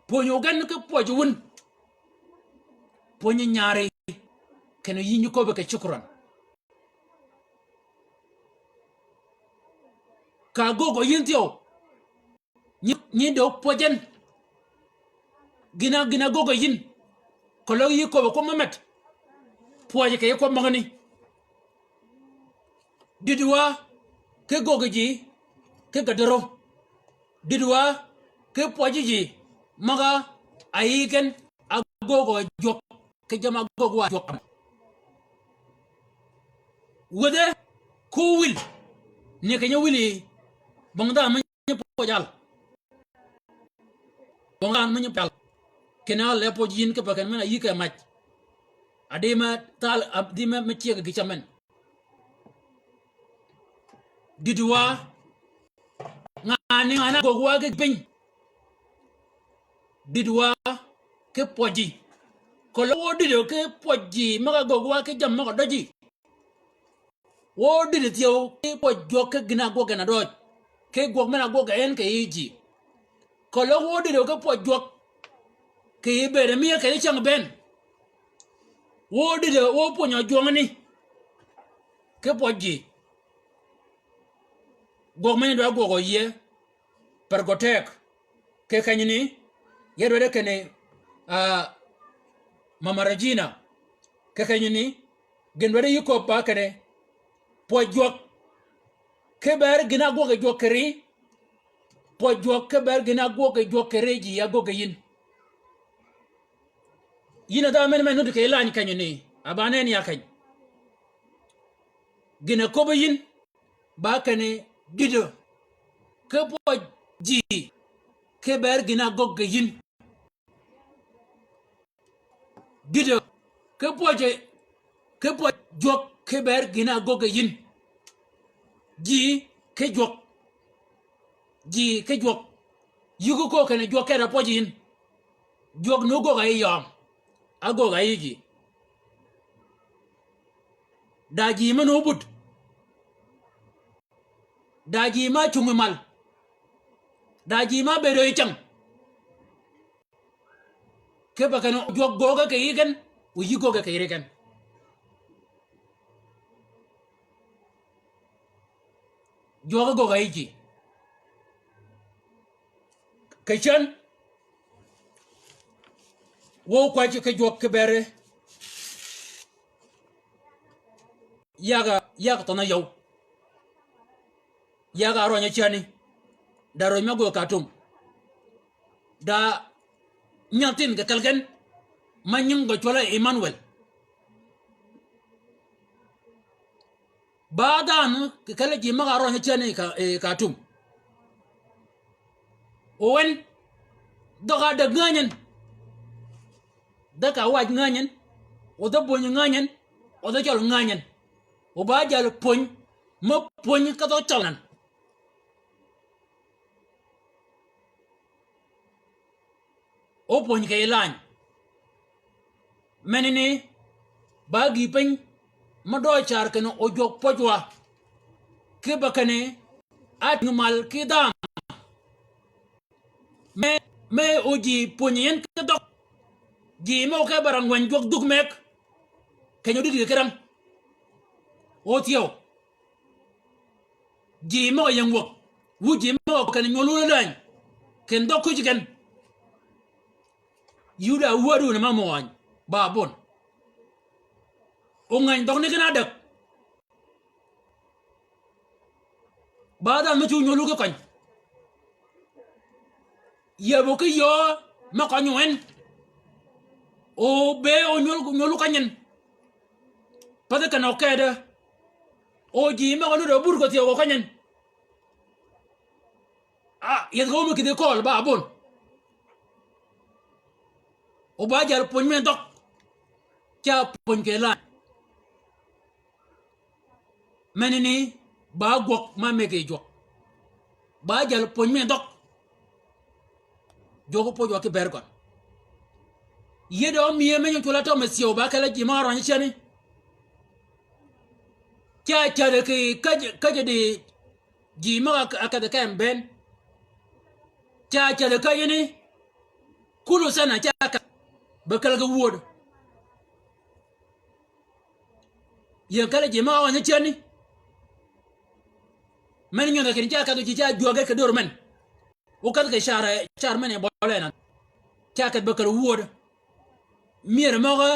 Pwönyi ogen ki pwøj wun. Pwönyi nyari. Kinni yïn nyi köbbi kì cukran. Ka gögø yïn thyew. Nyi, nyi dög pwøj en. Gïn-a, gïn-a göggi yïn. Keløg yï köbbi kwøb me med. Pwøj kì yij kwøb møgani. Dïdwa ki göggi ji ki gäddërø. Dïdwa ki pwøjji ji møg-a yï gen a gögø jwøk. Ki jamm-a göggi wa jwøk. Wädhe ko wïl. Ni keny-a wïli. Bong dhanhø me nyi pwøj al. Bong dhanhø me nyi pwøj al. Kinni al e pwøj yïn kipe kinni men-a yï ke mac. Adi me thal, adi me, me cyëggi gï cam men. Dïdwa. Ngan ni ngan-a göggi wa ki piny. Dïdwa ki pwøjji. Keløg wø dïdø ki pwøjji møg-a göggi wa ki jammì møg-a døji. Wø dïdø thyew ki pwøj jwøk ki gïn-a gwøg gen a døj. Ki gwøg men-a gwøg en kì yij ji. Keløg wø dïdø ki pwøj jwøk. Kì yij bëëd mi yie kì yij cäng bënn. Wø dïdø wø pwönyø jwøngani. Ki pwøj ji. Gwøg men dwa gwøgø yie. Per gø teg. Ki kenyani, ya dwaddi kinni, ah, Mama Regina. Ki kenyani, gïn dwaddi yï köbba kinni, pwøj jwøk. Ki ber gïn-a gwøggi jwøk kì ri, pwøj jwøk ki ber gïn-a gwøggi jwøk kì ri ji ya göggi yïn. Yïn a dha men me nuti kì lany kenyani, a ba nenni ya keny. Gïn-a köbbi yïn, ba kinni dïdø. Ki pwøj ji, ki ber gïn-a ágöggi yïn. Dïdø, ki pwøj, ki pwøj jwøk ki ber gïn-a ágöggi yïn. Ji ki jwøk. Ji ki jwøk. Yï ki köög kinni jwøk kere pwøj yïn. Jwøk ni ógögga yi yøøm. Ágögga yi ji. Da ji men óbud. Da ji ma ácungi mal. Da ji ma ábëëdø yi cäng. Kipe kinni jwøk gööge kì yï gen, o yï gööge kì yï gen. Jwøk ágögga yi ji. Kì cän, wøw kwäjji ki jwøk ki beri. Yag-a, yag-a thønh-a yøw. Yag-a røny-a cäni. Da röj me ágöög Khartoum. Da nyathin kì kelli gen, ma nying gø cwøl-a Emmanuel. Ba dhanhø kì kelli ji møg-a røny-a cäni yi Kha-, yi Khartoum. O en, dhøg-a däg ngänyi en. Dhø kà waj ngänyi en. O dhø böny ngänyi en. O dhø cøl ngänyi en. O ba jal pwöny, me pwöny ka dhø cøl nan. Opwöny kì yij lany. Menani, ba gïï piny, me døøj car kinni o jwøk pwøj wa. Kipe kinni, átïngi mal ki dhanhø. Me, me o ji pwönyi yin ki dhøg. Ji me o ke ba rang wänyi jwøk dhug meg. Keny-a odïdï ki räng. O thyew. Ji møg-a ying wäg. Wu ji møg-a kinni nywøl wun-a läny. Ken dhøg kuj gen. Yuda wäd wun ma møøny. Ba bun. O ngäny dhøg ni gen ádäg. Ba dhanhø me cu nywøl wun ki køny. Yäbø ki yöö me køny wen. O bëë o nywøl, nywøl wun kønyen. Pädhi ken-a okedø. O ji møg-a nudd-a bur gø thyew gø kønyen. A, yethi gø me kïdhi kööl ba bun. O ba jal pwöny mi dhøg. Ca pwöny kì lany. Menani ba gwøg ma mëggi jwøk. Ba jal pwöny mi dhøg. Jwøk opwøj wa ki ber gøn. Yie dø mi e me nyi cwøl-a tø me thyew ba kelli ji møg-a røny ceni. Ca cädhi kì käjji, käjji di ji møg-a k-, a kedhi ken bënn. Ca cädhi käjji ni. Kulu sana ca kedh. Be kelli ki wööd. Yie kelli ji møg-a wänyi ceni. Men nyodhe kinni ca kedhi ji ca jwäge kì dör men. O kedhi kì car, car men yi bøle nan. Ca kedhi be kelli wööd. Myër møg-a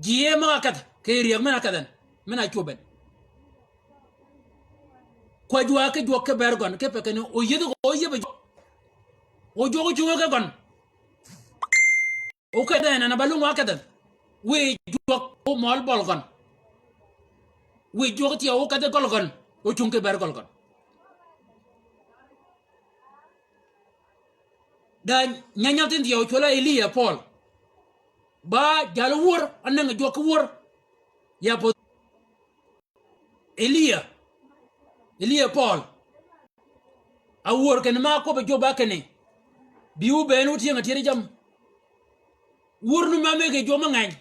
ji e møg-a kedhi kì ryäg men-a kedhi en. Men-a cwöb en. Kwäj wa ki jwøk ki ber gøn kipe kinni o yïdhi gø o yïbe jwøk. O jwøk ocunge ki gøn. O kedhi en, en a ba lung wa kedhi en. Wiy jwøk omøl bøl gøn. Wiy jwøk thyew o kedhi gøl gøn. Ocung ki ber gøl gøn. Da nyanyi thyew cwøl-a Eliya Pøøl. Ba jal wör, aneng jwøk wör. Ya pödh. Eliya, Eliya Pøøl, a wör kinni ma kwøbbi jwøk ba kinni, bï wu bënn wu tyëng-a tyëri jammì. Wör nu ma mëggi jwøk me ngeny,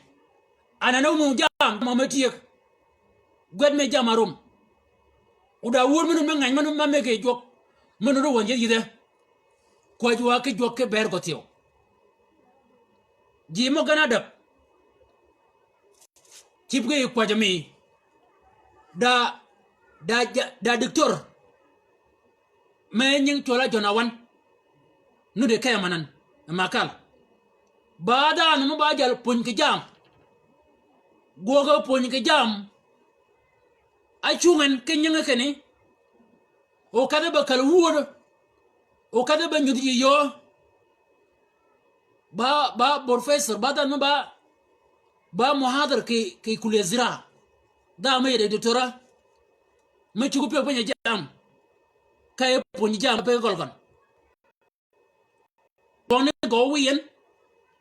anan-a wu nu jammì, jammì me tyëg. Gwed me jammì arum. O da wör me nu me ngeny, me nu ma mëggi jwøk, me nu du wänyi yïdhe. Kwäj wa ki jwøk ki ber gø thyew. Ji møg gen ádäg. Cïb ge yi kwäjji mi. Da, da, da, da diktor. Me nying cwøl-a Jøn Awan. Nuddi kema nan. Makal. Ba dhanhø me ba jal pwöny kì jammì. Gwøge pwöny kì jammì. Acung en ki nyingi kinni. O kedhi be kelli wööd. O kedhi be nyudhi ji yöö. Ba, ba professor, ba dhanhø ba, ba muhadar kì, kì kulliyat ziraa. Dha me yede doctora. Me cuggi pek piny jam. Ka e pwönyi jam pe gøl gøn. Bong ni gø wiyen.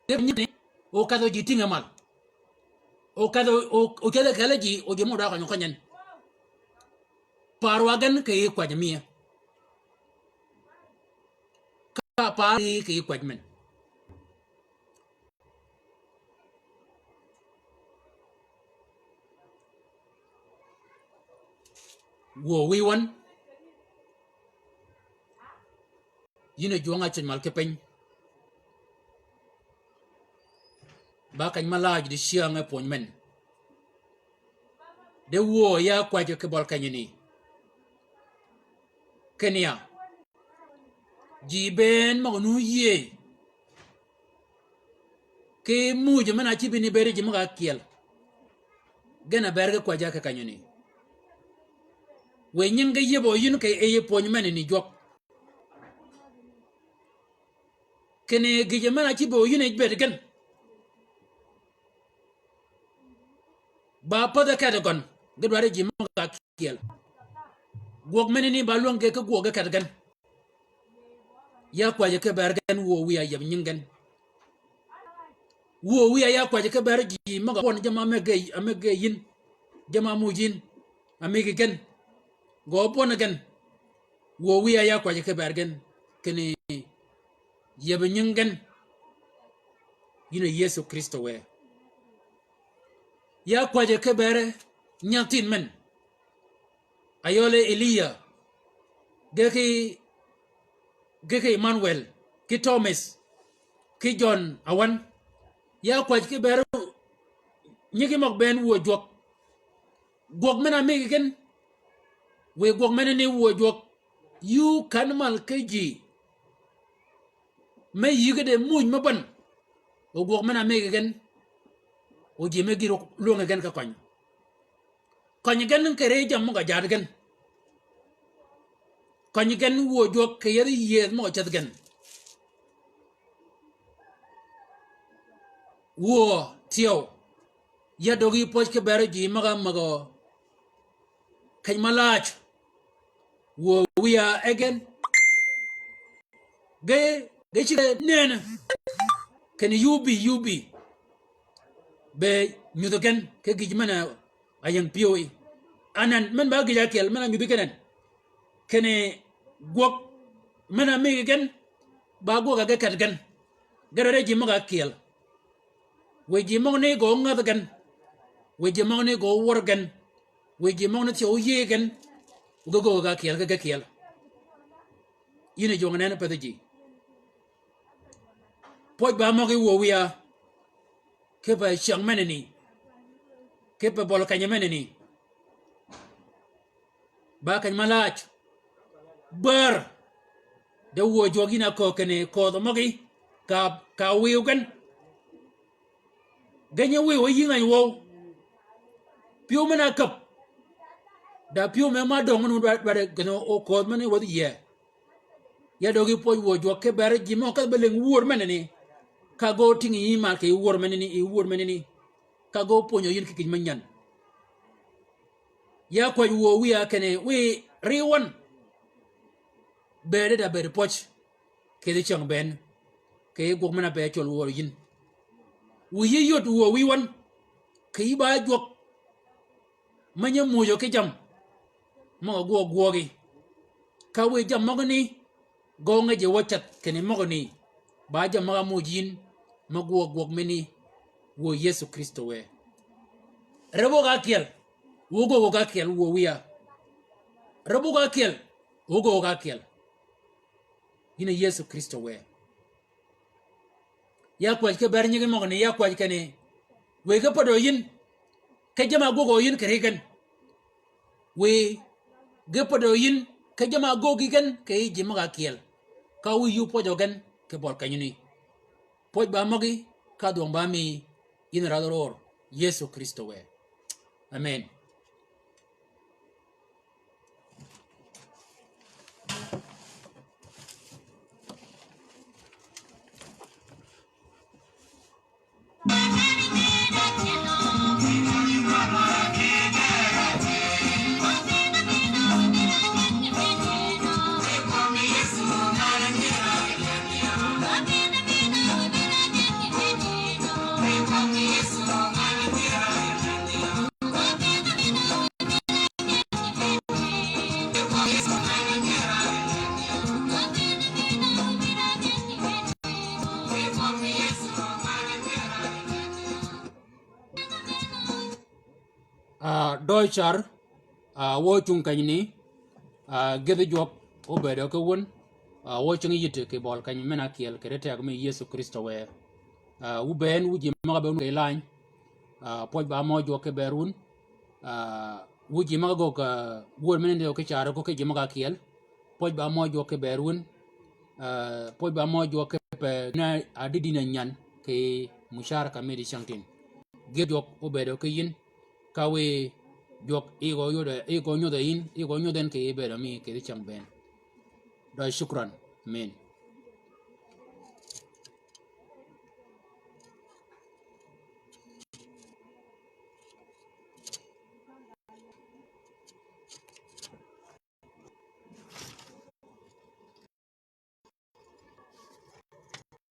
Dep nyi ni. O kadh o ji tinge mal. O kadh o, o, o kadh kele ji, o ji mø da kanyø kanyen. Par wa gen ke yi kwaj miye. Ka par yi ke yi kwaj men. Wuö wïy wøn. Yïn a jwøng-a cwäny mal ki piny. Ba keny ma laj di cyäng e pwöny men. De wuö ya kwajø ki bøl kenyani. Kinia. Ji bënn møg-a nu yïëy. Ki muuj men-a cï bïn bëëd ji møg-a kyel. Gen a bër ki kwajja ki kenyani. Wë nying ge yïëbø yïn kì yi pwöny menani jwøk. Kinni gïjø men-a cï bø yïn e bëëd gen. Ba pädhe ket gøn, ge dwaddi ji møg-a kyel. Gwøg menani ba lwäng ge ki gwøg ge ket gen. Ya kwajji ki bër gen wuö wïya yeb nying gen. Wuö wïya ya kwajji ki bër ji møg-a bwøn jamm-a megge, megge yïn. Jamm-a muuj yïn. A migi gen. Gø bwøn gen. Wuö wïya ya kwajji ki bër gen. Kinni yeb nying gen. Yïn a Yëso Krïstø wë. Ya kwajji ki bër nyathin men. Ayøl Eliya, ge ki, ge ki Emanuel, ki Thomas, ki Jøn Awan. Ya kwajji ki bër nyigi møg bënn wuö jwøk. Gwøg men-a migi gen, wë gwøg menani wuö jwøk. Yuu kan mal ki ji. Me yïge de muuj me bän. O gwøg men-a migi gen. O ji me gïr lwängi gen ki køny. Køny gen kì ri jammì møg-a jaddi gen. Køny gen wuö jwøk kì yethi yïëth møg-a ceth gen. Wuö thyew. Ya döggi pwøj ki bër ji møg-a mägø. Keny ma laj. Wuö wïya e gen. Ge, ge cigg nënni. Kinni yubi, yubi. Be nyudhi gen, ki gïj men-a ying pyëwí. Anan, men ba gïj ákyel, men-a nyudhi gen en. Kinni gwøg, men-a migi gen, ba gwøg-a ge ket gen. Ge dwaddi ji møg-a kyel. Wë ji møgani gø ngadh gen. Wë ji møgani gø wør gen. Wë ji møgani thyew yïëy gen. Ge gø ga kyel, ge, ge kyel. Yïn a jwøng nenni pëthi ji. Pwøj ba møgí wuö wïya. Kipe cyäng menani. Kipe bøl keny menani. Ba keny ma laj. Bär. De wuö jwøk yïn a köög kinni köödhø møgí. Ka, ka wïu gen. Genyi wïu yïng a wøw. Pyëw men-a käb. Da pyëw men ma döng nu dwa, dwa de kinni o köödh men-a wädhi yie. Ya döggi pwøj wuö jwøk ki bër ji mø ka be lëng wör menani. Ka gø tïngi yï mal kì yi wör menani, yi wör menani. Ka gø pwönyø yïn ki gïj me nyän. Ya kwäj wuö wïya kinni wiy riwøn. Bëëde da bëëd pwøj. Kì yij cyäng bënn. Kì yij gwøg men-a be cwøl wör yïn. Wiy yï yod wuö wïwøn. Kì yij ba jwøk. Me nyi muuj ki jammì. Møg-a gwøg gwøgi. Ka wiy jammì møgani. Gø nge ji wø ceth kinni møgani. Ba jammì møg-a muuj yïn. Me gwøg gwøg meni. Wuö Yëso Krïstø wë. Reb wøg ákyel. Wø gø wøg ákyel wuö wïya. Reb wøg ákyel. Wø gø wøg ákyel. Yïn a Yëso Krïstø wë. Ya kwäj ki bër nyigi møgani, ya kwäj kinni. Wiy ge pädø yïn. Ki jamm-a gwøgø yïn kì ri gen. Wiy ge pädø yïn. Ki jamm-a gwøggi gen kì yij ji møg-a kyel. Ka wiy yï pwøjø gen kì bøl kenyani. Pwøj ba møgí, ka dhwøng ba mi, yïn a radh rör, Yëso Krïstø wë. Amen. Ah, døøj car, ah, wø cung kenyni, ah, gïdhi jwøk óbëëdø ki wun, ah, wø cing yïddi kì bøl keny men ákyel kì ri teg mi Yëso Krïstø wë. Ah, wu bënn wu ji møg-a bënn kì lany, ah, pwøj ba mø jwøk ki bër wun, ah, wu ji møg-a gøgg, ah, wöd men ni dï ki car gøgg ki ji møg-a ákyel, pwøj ba mø jwøk ki bër wun, ah, pwøj ba mø jwøk ki pe na adïdïn-a nyan kì musharaka mi di cängtïn. Gï jwøk óbëëdø ki yïn, ka wiy jwøk yïgø yodø, yïgø nyodh yïn, yïgø nyodh en kì bëëdø mi kì di cäng bënn. Døøj, shukran. Amen.